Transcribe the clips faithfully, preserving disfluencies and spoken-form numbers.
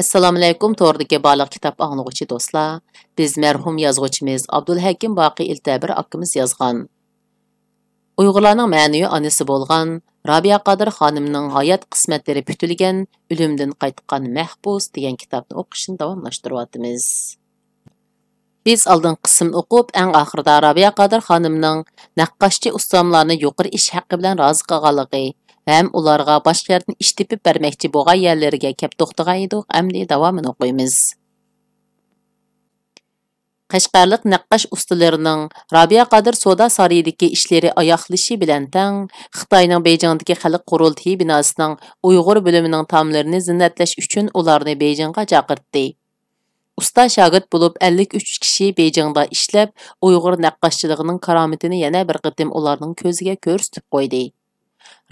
ئەسسالامۇئەلەيكۇم، توردىكى بارلىق كىتاب ئاڭلىغۇچى دوستلار. بىز مەرھۇم يازغۇچىمىز ئابدۇلھەكىم باقى ئىلتەبىر ئاكىمىز يازغان، ئۇيغۇرلارنىڭ مەنىۋى ئانىسى بولغان رابىيە قادىر خانىمنىڭ ھايات قىسمەتلىرى پۈتۈلگەن ئۆلۈمدىن قايتقان مەھبۇس دېگەن كىتابنى ئوقۇشنى داۋاملاشتۇرۇۋاتىمىز. بىز ئالدىنقى قىسىمنى ئوقۇپ، ئەڭ ئاخىرىدا رابىيە قادىر خانىمنىڭ نەققاشچى ئۇستاملارنى يۇقىرى ئىش ھەققى بىلەن رازى قىلغانلىقى ھەم ئۇلارغا باشقا يەردىن ئىش تېپىپ بەرمەكچى بولغان يەرلىرىگە كەپ توختىغان ئىدۇق. ئەمدى داۋامىنى ئوقۇيمىز. قەشقەرلىك نەققاش ئۇستىلىرىنىڭ رابىيە قادىر سودا سارىيىدىكى ئىشلىرى ئاياغلىشى بىلەن تەڭ، خىتاينىڭ بېيجىڭدىكى خەلق قۇرۇلتىيى بىناسىنىڭ ئۇيغۇر بۆلۈمىنىڭ تاملىرىنى زىننەتلەش ئۈچۈن ئۇلارنى بېيجىڭغا چاقىرتتى. ئۇستا شاگىرت بولۇپ ئەللىك ئۈچ كىشى بېيجىڭدا ئىشلەپ، ئۇيغۇر نەققاشچىلىقىنىڭ كارامىتىنى يەنە بىر قېتىم ئۇلارنىڭ كۆزىگە كۆرسىتىپ قويدى.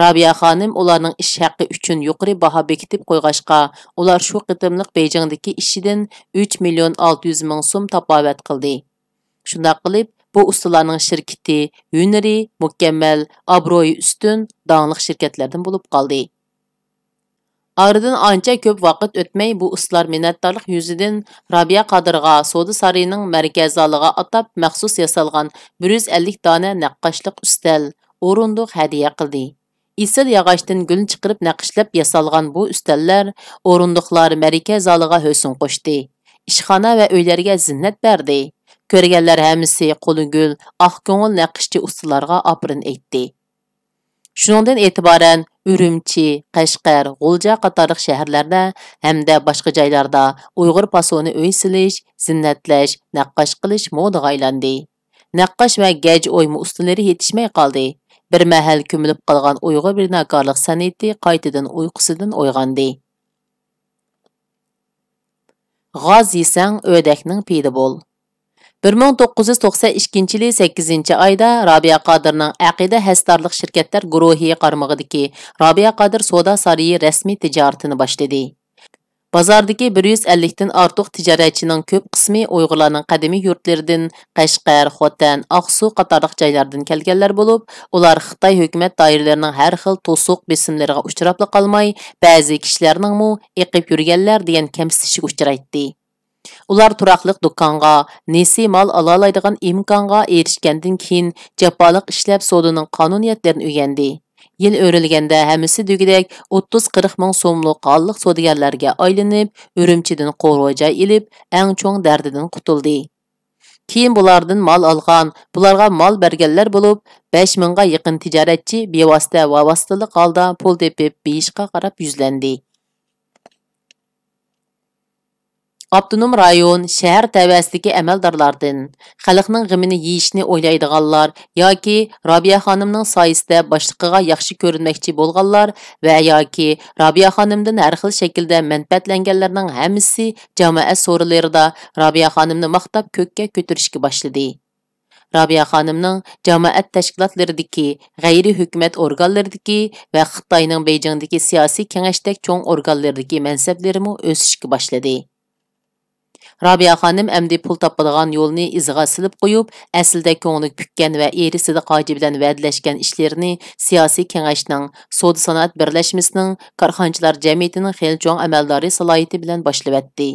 رابىيە خانىم ئۇلارنىڭ ئىش ھەققى ئۈچۈن يۇقىرى باھا بېكىتىپ قويغاچقا، ئۇلار شۇ قېتىملىق بېيجىڭدىكى ئىشىدىن ئۈچ مىليون ئالتە يۈز مىڭ سوم تاپاۋەت قىلدى. شۇنداق قىلىپ، بۇ ئۇستىلارنىڭ شىركىتى ھۈنىرى مۇكەممەل، ئابرۇيى ئۈستۈن، داڭلىق شىركەتلەردىن بولۇپ قالدى. ئارىدىن ئانچە كۆپ ۋاقىت ئۆتمەي، بۇ ئۇستىلار مىننەتدارلىق يۈزىدىن رابىيە قادىرغا سودا سارىيىنىڭ مەركەز زالىغا ئاتاپ مەخسۇس ياسالغان بىر يۈز ئەللىك دانە نەققاشلىق ئۈستەل، ئورۇندۇق ھەدىيە قىلدى. ئېسىل ياغاچتىن گۈل چىقىرىپ نەقىشلەپ ياسالغان بۇ ئۈستەللەر، ئورۇندۇقلار مەرىكە زالىغا ھۆسن قوشتى. ئىشخانا ۋە ئۆيلەرگە زىننەت بەردى. كۆرگەنلەر ھەممىسى قولى گۈل، ئاق كۆڭۈل نەقىشچى ئۇستىلارغا ئاپىرىن ئېيتتى. شۇنىڭدىن ئېتىبارەن ئۈرۈمچى، قەشقەر، غۇلجا قاتارلىق شەھەرلەردە ھەمدە باشقا جايلاردا ئۇيغۇر پاسونى ئۆي سېلىش، زىننەتلەش، نەققاش قىلىش مودىغا ئايلاندى. نەققاش ۋە گەج ئويما ئۇستىلىرى يېتىشمەي قالدى. بىر مەھەل كۆمۈلۈپ قالغان ئۇيغۇر بىناكارلىق سەنئىتى قايتىدىن ئۇيقۇسىدىن ئويغاندى. غاز يېسەڭ، ئۆدەكنىڭ پېيىدە بول. بىر مىڭ توققۇز يۈز توقسەن ئىككىنچى يىلى سەككىزىنچى ئايدا رابىيە قادىرنىڭ ئەقىدە ھەسسىدارلىق شىركەتلەر گۇرۇھى قارمىقىدىكى رابىيە قادىر سودا سارىيى رەسمىي تىجارىتىنى باشلىدى. بازاردىكى بىر يۈز ئەللىكتىن ئارتۇق تىجارەتچىنىڭ كۆپ قىسمى ئۇيغۇرلارنىڭ قەدىمىي يۇرتلىرىدىن قەشقەر، خوتەن، ئاقسۇ قاتارلىق جايلاردىن كەلگەنلەر بولۇپ، ئۇلار خىتاي ھۆكۈمەت دائىرىلىرىنىڭ ھەر خىل توسۇق بېسىملىرىغا ئۇچراپلا قالماي، بەزى كىشىلەرنىڭمۇ ئېقىپ يۈرگەنلەر دېگەن كەمسىتىشىگە ئۇچرايتتى. ئۇلار تۇراقلىق دۇكانغا، نېسى مال ئالالايدىغان ئىمكانغا ئېرىشكەندىن كېيىن، جاپالىق ئىشلەپ، سودىنىڭ قانۇنىيەتلىرىنى ئۆگەندى. يىل ئۆرۈلگەندە، ھەممىسى دېگۈدەك ئوتتۇز قىرىق مىڭ سوملۇق ھاللىق سودىگەرلەرگە ئايلىنىپ، ئۈرۈمچىدىن قورۇ جاي ئېلىپ، ئەڭ چوڭ دەردىدىن قۇتۇلدى. كېيىن بۇلاردىن مال ئالغان، بۇلارغا مال بەرگەنلەر بولۇپ، بەش مىڭغا يېقىن تىجارەتچى بىۋاسىتە ۋاۋاسىتىلىق ھالدا پۇل تېپىپ، بېيىشقا قاراپ يۈزلەندى. ئاپتونوم رايون، شەھەر تەۋەسىدىكى ئەمەلدارلاردىن، خەلقنىڭ غېمىنى يېيىشنى ئويلايدىغانلار ياكى رابىيە خانىمنىڭ سايىسىدە باشلىقىغا ياخشى كۆرۈنمەكچى بولغانلار ۋە ياكى رابىيە خانىمدىن ھەر خىل شەكىلدە مەنپەئەتلەنگەنلەرنىڭ ھەممىسى جامائەت سورۇنلىرىدا رابىيە خانىمنى ماختاپ كۆككە كۆتۈرۈشكە باشلىدى. رابىيە خانىمنىڭ جامائەت تەشكىلاتلىرىدىكى، غەيرىي ھۆكۈمەت ئورگانلىرىدىكى ۋە خىتاينىڭ بېيجىڭدىكى سىياسىي كېڭەشتەك چوڭ ئورگانلىرىدىكى مەنسەپلىرىمۇ ئۆسۈشكە باشلىدى. رابىيە خانىم ئەمدى پۇل تاپىدىغان يولنى ئىزىغا سېلىپ قويۇپ، ئەسلىدە كۆڭلى پۈككەن ۋە ئېرى سىدىق ھاجى بىلەن ۋەدىلەشكەن ئىشلىرىنى سىياسىي كېڭەشنىڭ، سودا سانائەت بىرلەشمىسىنىڭ، كارخانىچىلار جەمئىيىتىنىڭ خېلى چوڭ ئەمەلدارى سالاھىيىتى بىلەن باشلىۋەتتى.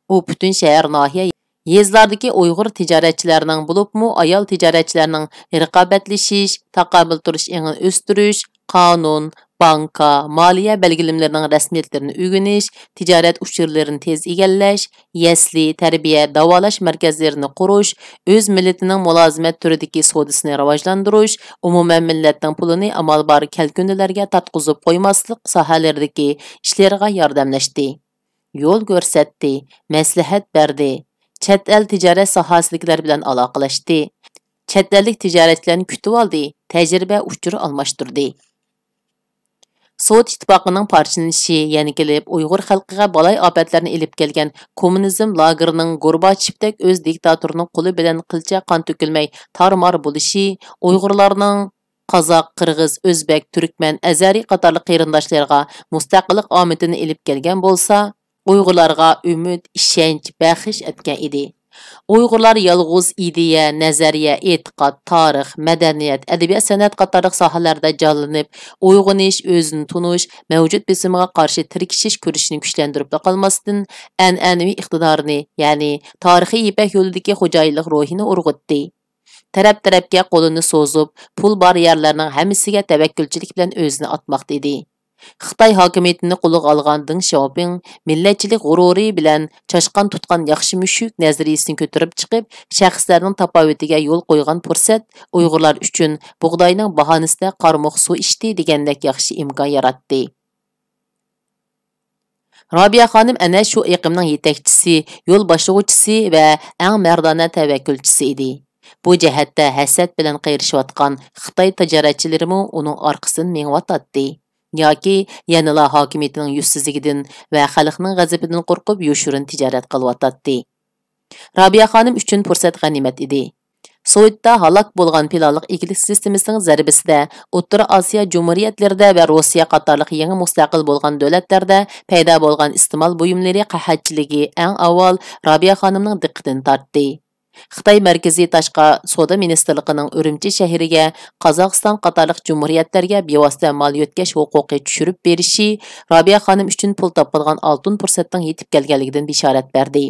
ئۇ پۈتۈن شەھەر، ناھىيە، يېزىلاردىكى ئۇيغۇر تىجارەتچىلەرنىڭ، بولۇپمۇ ئايال تىجارەتچىلەرنىڭ رىقابەتلىشىش، تاقابىل تۇرۇش ئېڭىنى ئۆستۈرۈش، قانۇن، بانكا، مالىيە بەلگىلىمىلىرىنىڭ رەسمىيەتلىرىنى ئۆگىنىش، تىجارەت ئۇچۇرلىرىنى تېز ئىگىلەش، يەسلى، تەربىيە، داۋالاش مەركەزلىرىنى قۇرۇش، ئۆز مىللىتىنىڭ مۇلازىمەت تۈرىدىكى سودىسىنى راۋاجلاندۇرۇش، ئومۇمەن مىللەتنىڭ پۇلىنى ئامال بار كەلكۈنلەرگە تارتقۇزۇپ قويماسلىق ساھەلىرىدىكى ئىشلىرىغا ياردەملەشتى. يول كۆرسەتتى، مەسلىھەت بەردى، چەت ئەل تىجارەت ساھەسىدىكىلەر بىلەن ئالاقىلەشتى، چەت ئەللىك تىجارەتچىلەرنى كۈتۈۋالدى، تەجرىبە ئۇچۇرى ئالماشتۇردى. سوۋېت ئىتتىپاقىنىڭ پارچىلىنىشى يەنە كېلىپ ئۇيغۇر خەلقىگە بالاي ئاپەتلەرنى ئېلىپ كەلگەن كوممۇنىزم لاگېرىنىڭ گورباچېۋتەك ئۆز دىكتاتورىنىڭ قولى بىلەن قىلچە قان تۆكۈلمەي تارمار بولۇشى، ئۇيغۇرلارنىڭ قازاق، قىرغىز، ئۆزبەك، تۈركمەن، ئەزەرى قاتارلىق قېرىنداشلىرىغا مۇستەقىللىق ئامىتىنى ئېلىپ كەلگەن بولسا، ئۇيغۇرلارغا ئۈمىد، ئىشەنچ بەخش ئەتكەن ئىدى. ئۇيغۇرلار يالغۇز ئىدىيە، نەزەرىيە، ئېتىقاد، تارىخ، مەدەنىيەت، ئەدەبىيات-سەنئەت قاتارلىق ساھەلەردە جانلىنىپ، ئويغىنىش، ئۆزىنى تونۇش، مەۋجۇت بېسىمىغا قارشى تىركىشىش كۈرىشىنى كۈچلەندۈرۈپلا قالماستىن، ئەنئەنىۋى ئىقتىدارىنى، يەنى تارىخىي يىپەك يولىدىكى خوجايىنلىق روھىنى ئۇرغۇتتى. تەرەپ-تەرەپكە قولىنى سوزۇپ، پۇل بار يەرلەرنىڭ ھەممىسىگە تەۋەككۈلچىلىك بىلەن ئۆزىنى ئاتماقتا ئىدى. خىتاي ھاكىمىيىتىنى قولىغا ئالغان دېڭ شياۋپىڭ مىللەتچىلىك غۇرۇرى بىلەن چاشقان تۇتقان ياخشى مۈشۈك نەزەرىيىسىنى كۆتۈرۈپ چىقىپ، شەخسلەرنىڭ تاپاۋىتىگە يول قويغان پۇرسەت ئۇيغۇرلار ئۈچۈن بۇغداينىڭ باھانىسىدە قارمۇق سۇ ئىچتى دېگەندەك ياخشى ئىمكان ياراتتى. رابىيە خانىم ئەنە شۇ ئېقىمنىڭ يېتەكچىسى، يول باشلىغۇچىسى ۋە ئەڭ مەردانە تەۋەككۈلچىسى ئىدى. بۇ جەھەتتە ھەسەت بىلەن قېرىشىۋاتقان خىتاي تىجارەتچىلىرىمۇ ئۇنىڭ ئارقىسىدىن مېڭىۋاتاتتى. ياكى يەنىلا ھاكىمىيىتىنىڭ يۈزسىزلىكىدىن ۋە خەلقنىڭ غەزىپىدىن قورقۇپ يوشۇرۇن تىجارەت قىلىۋاتاتتى. رابىيە خانىم ئۈچۈن پۇرسەت غەنىيمەت ئىدى. سوۋېتتا ھالاك بولغان پىلانلىق ئىگىلىك سىستېمىسىنىڭ زەربىسىدە ئوتتۇرا ئاسىيا جۇمھۇرىيەتلىرىدە ۋە روسىيە قاتارلىق يېڭى مۇستەقىل بولغان دۆلەتلەردە پەيدا بولغان ئىستېمال بۇيۇملىرى قەھەتچىلىكى ئەڭ ئاۋۋال رابىيە خانىمنىڭ دىققىتىنى تارتتى. خىتاي مەركىزىي تاشقا سودا مىنىستىرلىقىنىڭ ئۈرۈمچى شەھىرىگە قازاقىستان قاتارلىق جۇمھۇرىيەتلەرگە بىۋاسىتە مال يۆتكەش ھوقۇقى چۈشۈرۈپ بېرىشى رابىيە خانىم ئۈچۈن پۇل تاپىدىغان ئالتۇن پۇرسەتنىڭ يېتىپ كەلگەنلىكىدىن بېشارەت بەردى.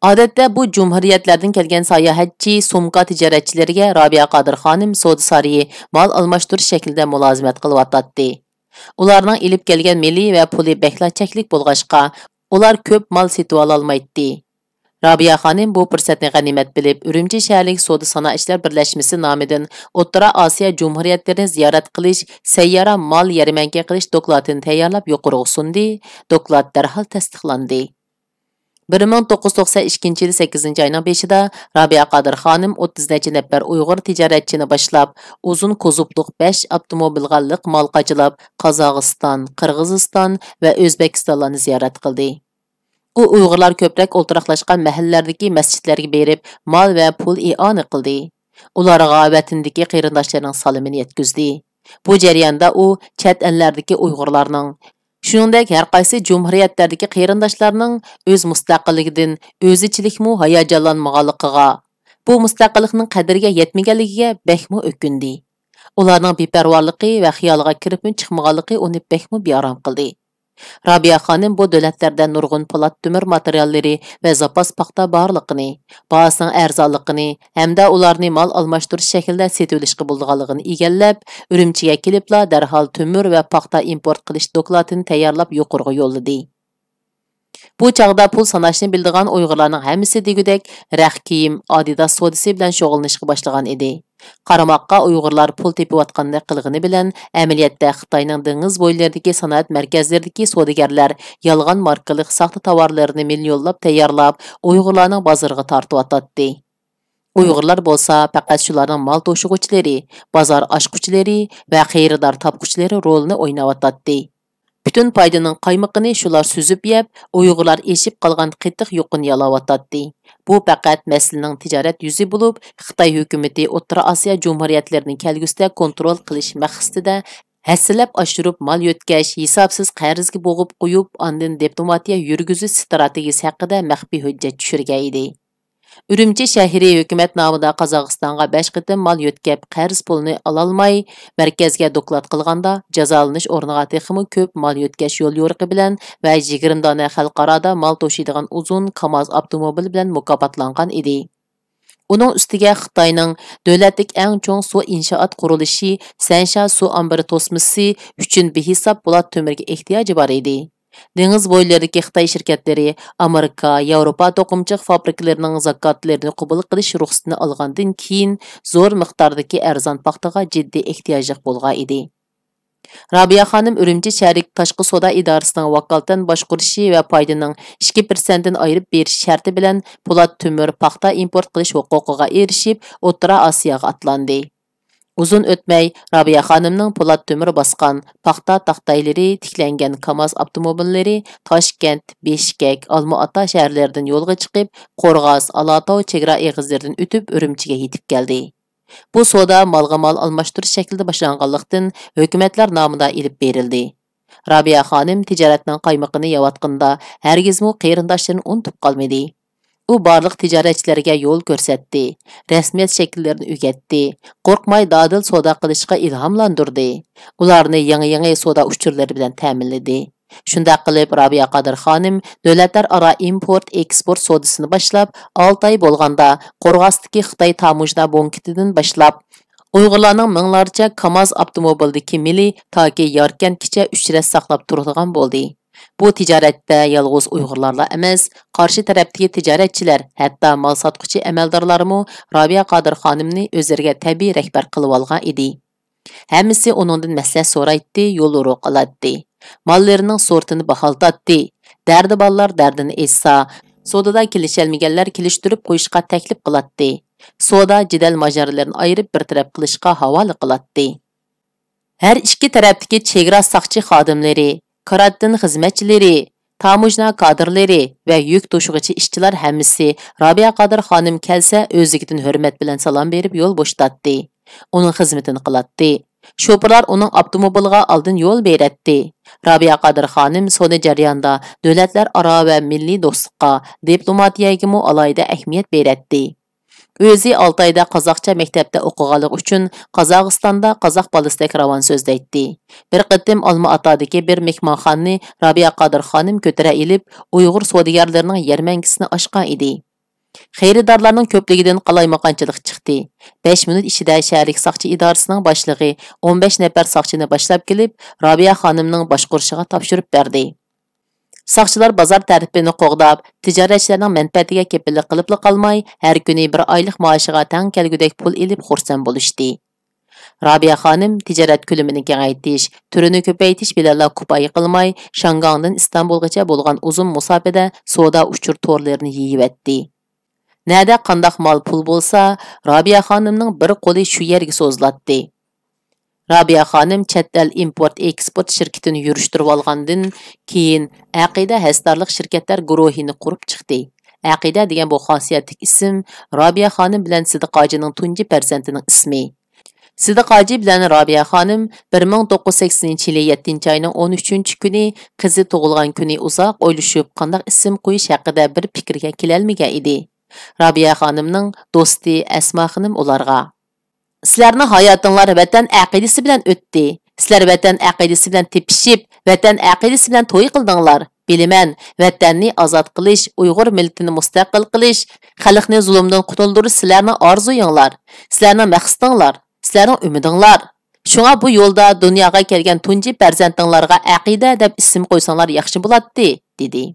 ئادەتتە بۇ جۇمھۇرىيەتلەردىن كەلگەن ساياھەتچى، سومكا تىجارەتچىلىرىگە رابىيە قادىر خانىم سودا سارىيى مال ئالماشتۇرۇش شەكلىدە مۇلازىمەت قىلىۋاتاتتى. ئۇلارنىڭ ئېلىپ كەلگەن مېلى ۋە پۇلى بەكلا چەكلىك بولغاچقا، ئۇلار كۆپ مال سېتىۋالالمايتتى. رابىيە خانىم بۇ پۇرسەتنى غەنىيمەت بىلىپ، ئۈرۈمچى شەھەرلىك سودا سانائەتچىلەر بىرلەشمىسى نامىدىن ئوتتۇرا ئاسىيا جۇمھۇرىيەتلىرىنى زىيارەت قىلىش، سەييارە مال يەرمەنكە قىلىش دوكلاتىنى تەييارلاپ يۇقىرىغا سۇندى. دوكلات دەرھال تەستىقلاندى. بىر مىڭ توققۇز يۈز توقسان ئىككىنچى يىل سەككىزىنچى ئاينىڭ بېشىدا رابىيە قادىر خانىم ئوتتۇز نەچچە نەپەر ئۇيغۇر تىجارەتچىنى باشلاپ، ئۇزۇن كوزۇپلۇق بەش ئاپتوموبىلغا لىق مال قاچىلاپ، قازاقىستان، قىرغىزىستان ۋە ئۆزبېكىستانلارنى زىيارەت قىلدى. ئۇ ئۇيغۇرلار كۆپرەك ئولتۇراقلاشقان مەھەللىلەردىكى مەسچىتلەرگە بېرىپ، مال ۋە پۇل ئىئانە قىلدى. ئۇلارغا ۋەتىنىدىكى قېرىنداشلىرىنىڭ سالىمىنى يەتكۈزدى. بۇ جەرياندا ئۇ چەت ئەللەردىكى ئۇيغۇرلارنىڭ، شۇنىڭدەك ھەر قايسى جۇمھۇرىيەتلەردىكى قېرىنداشلارنىڭ ئۆز مۇستەقىللىكىدىن ئۆزىچىلىكمۇ ھاياجانلانمىغانلىقىغا، بۇ مۇستەقىللىقنىڭ قەدرىگە يەتمىگەنلىكىگە بەكمۇ ئۆكۈندى. ئۇلارنىڭ بىپەرۋالىقى ۋە خىيالىغا كىرىپمۇ چىقمىغانلىقى ئۇنى بەكمۇ بىئارام قىلدى. رابىيە خانىم بۇ دۆلەتلەردە نۇرغۇن پولات تۆمۈر ماتېرىياللىرى ۋە زاپاس پاختا بارلىقىنى، باھاسىنىڭ ئەرزانلىقىنى ھەمدە ئۇلارنى مال ئالماشتۇرۇش شەكلىدە سېتىۋېلىشقا بولىدىغانلىقىنى ئىگىلەپ، ئۈرۈمچىگە كېلىپلا دەرھال تۆمۈر ۋە پاختا ئىمپورت قىلىش دوكلاتىنى تەييارلاپ يۇقىرىغا يوللىدى. بۇ چاغدا پۇل ساناشنى بىلىدىغان ئۇيغۇرلارنىڭ ھەممىسى دېگۈدەك رەخ كىيىم، ئادىداس سودىسى بىلەن شۇغۇللىنىشقا باشلىغان ئىدى. قارىماققا ئۇيغۇرلار پۇل تېپىۋاتقاندەك قىلغىنى بىلەن، ئەمەلىيەتتە خىتاينىڭ دېڭىز بويلىرىدىكى سانائەت مەركەزلىرىدىكى سودىگەرلەر يالغان ماركىلىق ساختا تاۋارلىرىنى مىليونلاپ تەييارلاپ، ئۇيغۇرلارنىڭ بازىرىغا تارتىۋاتاتتى. ئۇيغۇرلار بولسا پەقەت شۇلارنىڭ مال توشۇغۇچىلىرى، بازار ئاچقۇچىلىرى ۋە خېرىدار تاپقۇچىلىرى رولىنى ئويناۋاتاتتى. پۈتۈن پايدىنىڭ قايمىقىنى شۇلار سۈزۈپ يەپ، ئۇيغۇرلار ئېشىپ قالغان قېتىق يۇقىنى يالاۋاتاتتى. بۇ پەقەت مەسىلىنىڭ تىجارەت يۈزى بولۇپ، خىتاي ھۆكۈمىتى ئوتتۇرا ئاسىيا جۇمھۇرىيەتلىرىنى كەلگۈسىدە كونترول قىلىش مەقسىتىدە ھەسسىلەپ ئاشۇرۇپ مال يۆتكەش، ھېسابسىز قەرزگە بوغۇپ قويۇپ، ئاندىن دىپلوماتىيە يۈرگۈزۈش ستراتېگىيىسى ھەققىدە مەخپىي ھۆججەت چۈشۈرگەن ئىدى. ئۈرۈمچى شەھىرى ھۆكۈمەت نامىدا قازاقىستانغا بەش قېتىم مال يۆتكەپ، قەرز پۇلىنى ئالالماي، مەركەزگە دوكلات قىلغاندا، جازالىنىش ئورنىغا تېخىمۇ كۆپ مال يۆتكەش يوليورۇقى بىلەن ۋە يىگىرمە دانە خەلقئارادا مال توشۇيدىغان ئۇزۇن كاماز ئاپتوموبىلى بىلەن مۇكاپاتلانغان ئىدى. ئۇنىڭ ئۈستىگە خىتاينىڭ دۆلەتلىك ئەڭ چوڭ سۇ ئىنشائات قۇرۇلۇشى سەنشيا سۇ ئامبىرى توسمىسى ئۈچۈن بىھېساب پولات تۆمۈرگە ئېھتىياجى بار ئىدى. دېڭىز بويلىرىدىكى خىتاي شىركەتلىرى ئامېرىكا، ياۋروپا توقۇمىچىلىق فابرىكىلىرىنىڭ زاكاتلىرىنى قوبۇل قىلىش رۇخسىتىنى ئالغاندىن كېيىن، زور مىقداردىكى ئەرزان پاختىغا جىددىي ئېھتىياجلىق بولغان ئىدى. رابىيە خانىم ئۈرۈمچى شەھەرلىك تاشقى سودا ئىدارىسىنىڭ ۋاكالىتەن باشقۇرۇشى ۋە پايدىنىڭ ئىككى پىرسەنتتىن ئايرىپ بېرىش شەرتى بىلەن پولات تۆمۈر پاختا ئىمپورت قىلىش ھوقۇقىغا ئېرىشىپ، ئوتتۇرا ئاسىياغا ئاتلاندى. ئۇزۇن ئۆتمەي، رابىيە خانىمنىڭ پولات تۆمۈر باسقان پاختا تاختايلىرى تىكلەنگەن كاماز ئاپتوموبىللىرى تاشكەنت، بىشكەك، ئالما ئاتا شەھەرلىرىدىن يولغا چىقىپ، قورغاس، ئالاتاۋ چېگرا ئېغىزلىرىدىن ئۆتۈپ ئۈرۈمچىگە يېتىپ كەلدى. بۇ سودا مالغا مال ئالماشتۇرۇش شەكلىدە باشلانغانلىقتىن، ھۆكۈمەتلەر نامىدا ئېلىپ بېرىلدى. رابىيە خانىم تىجارەتنىڭ قايمىقىنى يەۋاتقىنىدا ھەرگىزمۇ قېرىنداشلىرىنى ئۇنتۇپ قالمىدى. ئۇ بارلىق تىجارەتچىلەرگە يول كۆرسەتتى، رەسمىيەت شەكىللىرىنى ئۆگەتتى، قورقماي دادىل سودا قىلىشقا ئىلھاملاندۇردى، ئۇلارنى يېڭى-يېڭى سودا ئۇچۇرلىرى بىلەن تەمىنلىدى. شۇنداق قىلىپ، رابىيە قادىر خانىم دۆلەتلەر ئارا ئىمپورت، ئېكسپورت سودىسىنى باشلاپ، ئالتە ئاي بولغاندا، قورغاستىكى خىتاي تاموژنا بونكىتىدىن باشلاپ، ئۇيغۇرلارنىڭ مىڭلارچە كاماز ئاپتوموبىلدىكى مېلى تاكى ياركەنتكىچە ئۆچرەت ساقلاپ تۇرىدىغان بولدى. بۇ تىجارەتتە يالغۇز ئۇيغۇرلارلا ئەمەس، قارشى تەرەپتىكى تىجارەتچىلەر، ھەتتا مال ساتقۇچى ئەمەلدارلارمۇ رابىيە قادىر خانىمنى ئۆزلىرىگە تەبىئىي رەھبەر قىلىۋالغان ئىدى. ھەممىسى ئۇنىڭدىن مەسلىھەت سورايتتى، يوليورۇق ئالاتتى. ماللىرىنىڭ سورتىنى باھالىتاتتى. دەردى بارلار دەردىنى ئېيتسا، سودىدا كېلىشەلمىگەنلەر كېلىشتۈرۈپ قويۇشقا تەكلىپ قىلاتتى. سودا جېدەل ماجارىلىرىنى ئايرىپ بىر تەرەپ قىلىشقا ھاۋالە قىلاتتى. ھەر ئىككى تەرەپتىكى چېگرا ساقچى خادىملىرى، كاراتىن خىزمەتچىلىرى، تاموژنا كادىرلىرى ۋە يۈك توشۇغۇچى ئىشچىلار ھەممىسى رابىيە قادىر خانىم كەلسە ئۆزلۈكىدىن ھۆرمەت بىلەن سالام بېرىپ يول بوشىتاتتى. ئۇنىڭ خىزمىتىنى قىلاتتى. شوپۇرلار ئۇنىڭ ئاپتوموبىلىغا ئالدىن يول بېرەتتى. رابىيە قادىر خانىم سودا جەريانىدا دۆلەتلەر ئارا ۋە مىللىي دوستلۇققا، دىپلوماتىيەگىمۇ ئالاھىدە ئەھمىيەت بېرەتتى. ئۆزى ئالتە ئايدا قازاقچە مەكتەپتە ئوقۇغانلىقى ئۈچۈن قازاقىستاندا قازاق بالىسىدەك راۋان سۆزلەيتتى. بىر قېتىم ئالمائاتادىكى بىر مېھمانخانىنى رابىيە قادىر خانىم كۆتۈرە ئېلىپ، ئۇيغۇر سودىگەرلىرىنىڭ يەرمەنكىسىنى ئاچقان ئىدى. خېرىدارلارنىڭ كۆپلۈكىدىن قالايمىقانچىلىق چىقتى. بەش مىنۇت ئىچىدە شەھەرلىك ساقچى ئىدارىسىنىڭ باشلىقى ئون بەش نەپەر ساقچىنى باشلاپ كېلىپ، رابىيە خانىمنىڭ باشقۇرۇشىغا تاپشۇرۇپ بەردى. ساقچىلار بازار تەرتىپىنى قوغداپ، تىجارەتچىلەرنىڭ مەنپەئەتىگە كېپىللىك قىلىپلا قالماي، ھەر كۈنى بىر ئايلىق مائاشىغا تەڭ كەلگۈدەك پۇل ئېلىپ خۇرسەن بولۇشتى. رابىيە خانىم تىجارەت كۆلىمىنى كېڭەيتىش، تۈرىنى كۆپەيتىش بىلەنلا كۇپايە قىلماي، شياڭگاڭدىن ئىستانبۇلغىچە بولغان ئۇزۇن مۇساپىدە سودا ئۇچۇر تورلىرىنى يېيىۋەتتى. نەدە قانداق مال پۇل بولسا، رابىيە خانىمنىڭ بىر قولى شۇ يەرگە سوزۇلاتتى. رابىيە خانىم چەت ئەل ئىمپورت ئېكسپورت شىركىتىنى يۈرۈشتۈرۈۋالغاندىن كېيىن، ئەقىدە ھەسسىدارلىق شىركەتلەر گۇرۇھىنى قۇرۇپ چىقتى. ئەقىدە دېگەن بۇ خاسىيەتلىك ئىسىم رابىيە خانىم بىلەن سىدىق ھاجىنىڭ تۇنجى پەرزەنتىنىڭ ئىسمى. سىدىق ھاجى بىلەن رابىيە خانىم بىر مىڭ توققۇز يۈز سەكسىنىنچى يىلى يەتتىنچى ئاينىڭ ئون ئۈچىنچى كۈنى قىزى تۇغۇلغان كۈنى ئۇزاق ئويلىشىپ، قانداق ئىسىم قويۇش ھەققىدە بىر پىكىرگە كېلەلمىگەن ئىدى. رابىيە خانىمنىڭ دوستى ئەسما خېنىم ئۇلارغا، سىلەرنىڭ ھاياتىڭلار ۋەتەن ئەقىدىسى بىلەن ئۆتتى. سىلەر ۋەتەن ئەقىدىسى بىلەن تېپىشىپ، ۋەتەن ئەقىدىسى بىلەن توي قىلدىڭلار. بىلىمەن، ۋەتەننى ئازاد قىلىش، ئۇيغۇر مىللىتىنى مۇستەقىل قىلىش، خەلقنى زۇلۇمدىن قۇتۇلدۇرۇش سىلەرنىڭ ئارزۇيۇڭلار، سىلەرنىڭ مەقسىتىڭلار، سىلەرنىڭ ئۈمىدىڭلار. شۇڭا بۇ يولدا دۇنياغا كەلگەن تۇنجى پەرزەنتىڭلارغا ئەقىدە دەپ ئىسىم قويساڭلار ياخشى بولاتتى، دېدى.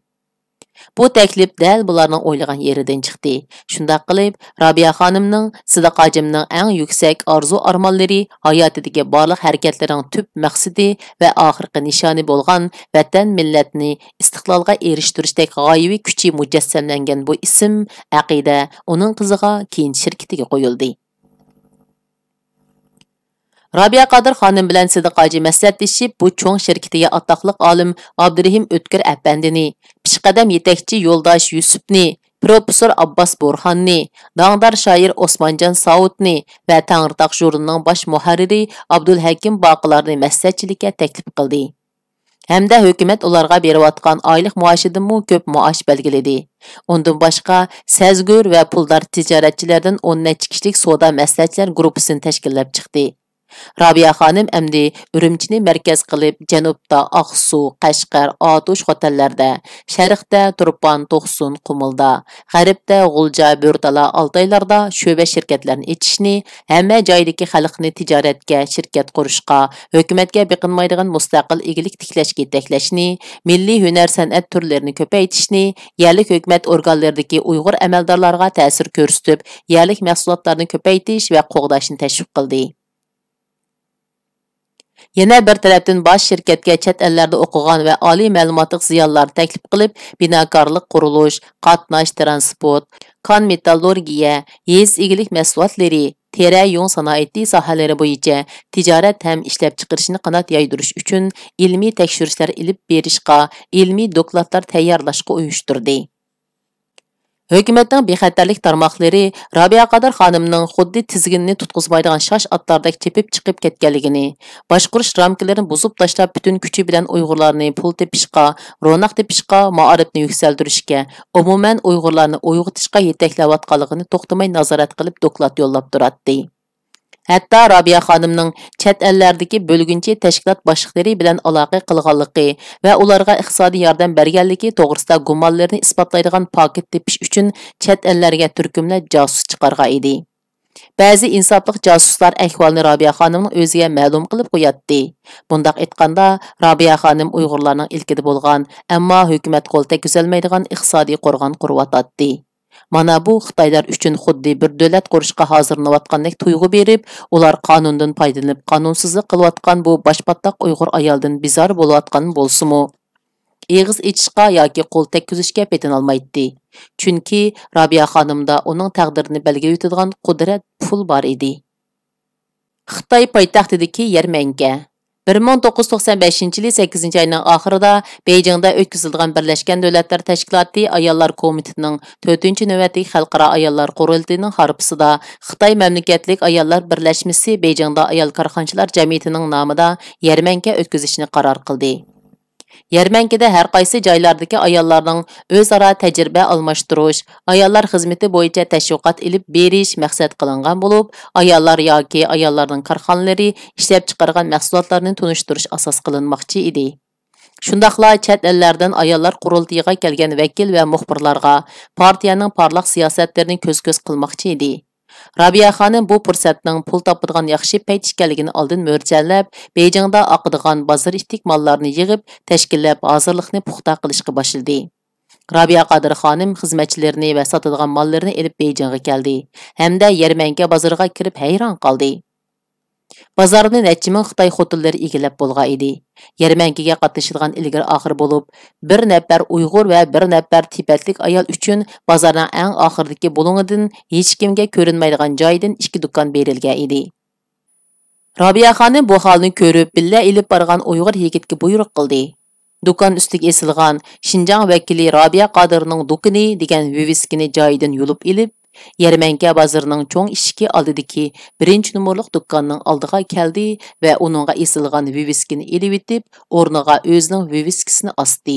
بۇ تەكلىپ دەل بۇلارنىڭ ئويلىغان يېرىدىن چىقتى. شۇنداق قىلىپ، رابىيە خانىمنىڭ سىدىق ھاجىمنىڭ ئەڭ يۈكسەك ئارزۇ-ئارمانلىرى، ھاياتىدىكى بارلىق ھەرىكەتلىرىنىڭ تۈپ مەقسىتى ۋە ئاخىرقى نىشانى بولغان ۋەتەن، مىللەتنى ئىستىقلالغا ئېرىشتۈرۈشتەك غايىۋى كۈچى مۇجەسسەملەنگەن بۇ ئىسىم ئەقىدە ئۇنىڭ قىزىغا، كېيىن شىركىتىگە قويۇلدى. رابىيە قادىر خانىم بىلەن سىدىق ھاجى مەسلىھەتلىشىپ، بۇ چوڭ شىركىتىگە ئاتاقلىق ئالىم ئابدۇرېھىم ئۆتكۈر ئەپەندىنى، پېشقەدەم يېتەكچى يولداش يۈسۈپنى، پروفېسسور ئابباس بورھاننى، داڭدار شائىر ئوسمانجان ساۋۇتنى ۋە تەڭرىتاغ ژۇرنىلىنىڭ باش مۇھەررىرى ئابدۇلھەكىم باقىلارنى مەسلىھەتچىلىككە تەكلىپ قىلدى. ھەمدە ھۆكۈمەت ئۇلارغا بېرىۋاتقان ئايلىق مائاشىدىنمۇ كۆپ مائاش بەلگىلىدى. ئۇندىن باشقا، سەزگۈر ۋە پۇلدار تىجارەتچىلەردىن ئون نەچچە كىشىلىك سودا مەسلىھەتچىلەر گۇرۇپپىسىنى تەشكىللەپ چىقتى. رابىيە خانىم ئەمدى ئۈرۈمچىنى مەركەز قىلىپ، جەنۇبتا ئاقسۇ، قەشقەر، ئاتۇش خوتەنلەردە، شەرقتە تۇرپان، توقسۇن، قۇمۇلدا، غەربتە غۇلجا، بۆرتالا، ئالتايلاردا شۆبە شىركەتلەرنى ئېچىشنى، ھەممە جايدىكى خەلقنى تىجارەتكە، شىركەت قۇرۇشقا، ھۆكۈمەتكە بېقىنمايدىغان مۇستەقىل ئىگىلىك تىكلەشكە يېتەكلەشنى، مىللىي ھۈنەر-سەنئەت تۈرلىرىنى كۆپەيتىشنى، يەرلىك ھۆكۈمەت ئورگانلىرىدىكى ئۇيغۇر ئەمەلدارلارغا تەسىر كۆرسىتىپ، يەرلىك مەھسۇلاتلارنى كۆپەيتىش ۋە قوغداشنى تەشۋىق قىلدى. يەنە بىر تەرەپتىن، باش شىركەتكە چەت ئەللەردە ئوقۇغان ۋە ئالىي مەلۇماتلىق زىيالىيلارنى تەكلىپ قىلىپ، بىناكارلىق، قۇرۇلۇش، قاتناش، تىرانسپورت، كان مېتاللۇرگىيە، يېزا ئىگىلىك مەھسۇلاتلىرى، تېرە يۇڭ سانائىتى ساھەلىرى بويىچە تىجارەت ھەم ئىشلەپچىقىرىشنى قانات يايدۇرۇش ئۈچۈن ئىلمىي تەكشۈرۈشلەر ئېلىپ بېرىشقا، ئىلمىي دوكلاتلار تەييارلاشقا ئۇيۇشتۇردى. ھۆكۈمەتنىڭ بىخەتەرلىك تارماقلىرى رابىيە قادىر خانىمنىڭ خۇددى تىزگىنىنى تۇتقۇزمايدىغان شاش ئاتلاردەك چېپىپ چىقىپ كەتكەنلىكىنى، باشقۇرۇش رامكىلىرىنى بۇزۇپ تاشلاپ، پۈتۈن كۈچى بىلەن ئۇيغۇرلارنى پۇل تېپىشقا، روناق تېپىشقا، مائارىپنى يۈكسەلدۈرۈشكە، ئومۇمەن ئۇيغۇرلارنى ئويغىتىشقا يېتەكلەۋاتقانلىقىنى توختىماي نازارەت قىلىپ دوكلات يوللاپ تۇراتتى. ھەتتا رابىيە خانىمنىڭ چەت ئەللەردىكى بۆلگۈنچى تەشكىلات باشلىقلىرى بىلەن ئالاقە قىلغانلىقى ۋە ئۇلارغا ئىقتىسادىي ياردەم بەرگەنلىكى توغرىسىدا گۇمانلىرىنى ئىسپاتلايدىغان پاكىت تېپىش ئۈچۈن چەت ئەللەرگە تۈركۈملەپ جاسۇس چىقارغان ئىدى. بەزى ئىنساپلىق جاسۇسلار ئەھۋالنى رابىيە خانىمنىڭ ئۆزىگە مەلۇم قىلىپ قوياتتى. بۇنداق ئېيتقاندا، رابىيە خانىم ئۇيغۇرلارنىڭ ئىلكىدە بولغان، ئەمما ھۆكۈمەت قول تەگكۈزەلمەيدىغان ئىقتىسادىي قورغان قۇرۇۋاتاتتى. مانا بۇ خىتايلار ئۈچۈن خۇددى بىر دۆلەت قۇرۇشقا ھازىرلىنىۋاتقاندەك تۇيغۇ بېرىپ، ئۇلار قانۇندىن پايدىلىنىپ قانۇنسىزلىق قىلىۋاتقان بۇ باشپاتاق ئۇيغۇر ئايالدىن بىزار بولۇۋاتقان بولسىمۇ، ئېغىز ئېچىشقا ياكى قول تەگكۈزۈشكە پېتىنالمايتتى. چۈنكى رابىيە خانىمدا ئۇنىڭ تەقدىرىنى بەلگىلىۋېتىدىغان قۇدرەت، پۇل بار ئىدى. خىتاي پايتەختىدىكى يەرمەنكە. بىر مىڭ توققۇز يۈز توقسان بەشىنچى يىلى سەككىزىنچى ئاينىڭ ئاخىرىدا بېيجىڭدا ئۆتكۈزۈلىدىغان بىرلەشكەن دۆلەتلەر تەشكىلاتى ئاياللار كومىتېتىنىڭ تۆتىنچى نۆۋەتلىك خەلقئارا ئاياللار قۇرۇلتىيىنىڭ ھارپىسىدا خىتاي مەملىكەتلىك ئاياللار بىرلەشمىسى بېيجىڭدا ئايال كارخانىچىلار جەمئىيىتىنىڭ نامىدا يەرمەنكە ئۆتكۈزۈشنى قارار قىلدى. يەرمەنكىدە ھەر قايسى جايلاردىكى ئاياللارنىڭ ئۆزئارا تەجرىبە ئالماشتۇرۇش، ئاياللار خىزمىتى بويىچە تەشۋىقات ئېلىپ بېرىش مەقسەت قىلىنغان بولۇپ، ئاياللار ياكى ئاياللارنىڭ كارخانىلىرى ئىشلەپچىقارغان مەھسۇلاتلارنى تونۇشتۇرۇش ئاساس قىلىنماقچى ئىدى. شۇنداقلا چەت ئەللەردىن ئاياللار قۇرۇلتىيىغا كەلگەن ۋەكىل ۋە مۇخبىرلارغا پارتىيەنىڭ پارلاق سىياسەتلىرىنى كۆز-كۆز قىلماقچى ئىدى. رابىيە خانىم بۇ پۇرسەتنىڭ پۇل تاپىدىغان ياخشى پەيت ئىكەنلىكىنى ئالدىن مۆلچەرلەپ، بېيجىڭدا ئاقىدىغان بازار ئىتتىك ماللارنى يىغىپ، تەشكىللەپ، ھازىرلىقنى پۇختا قىلىشقا باشلىدى. رابىيە قادىر خانىم خىزمەتچىلىرىنى ۋە ساتىدىغان ماللىرىنى ئېلىپ بېيجىڭغا كەلدى ھەمدە يەرمەنكە بازىرىغا كىرىپ ھەيران قالدى. بازارنى نەچچە مىڭ خىتاي خوتۇنلىرى ئىگىلەپ بولغان ئىدى. يەرمەنكىگە قاتنىشىدىغان ئىلگىرى ئاخىر بولۇپ، بىر نەپەر ئۇيغۇر ۋە بىر نەپەر تىبەتلىك ئايال ئۈچۈن بازارنىڭ ئەڭ ئاخىرىدىكى بۇلۇڭىدىن ھېچكىمگە كۆرۈنمەيدىغان جايدىن ئىككى دۇكان بېرىلگەن ئىدى. رابىيە خانىم بۇ ھالنى كۆرۈپ، بىللە ئېلىپ بارغان ئۇيغۇر يىگىتكە بۇيرۇق قىلدى. دۇكان ئۈستىگە ئېسىلغان «شىنجاڭ ۋەكىلى رابىيە قادىرنىڭ دۇكىنى» دېگەن ۋىۋىسكىنى جايىدىن يۇلۇپ ئېلىپ، يەرمەنكە بازىرىنىڭ چوڭ ئىشىكى ئالدىدىكى بىرىنچى نومۇرلۇق دۇكاننىڭ ئالدىغا كەلدى ۋە ئۇنىڭغا ئېسىلغان ۋىۋىسكىنى ئېلىۋېتىپ، ئورنىغا ئۆزىنىڭ ۋىۋىسكىسىنى ئاستى.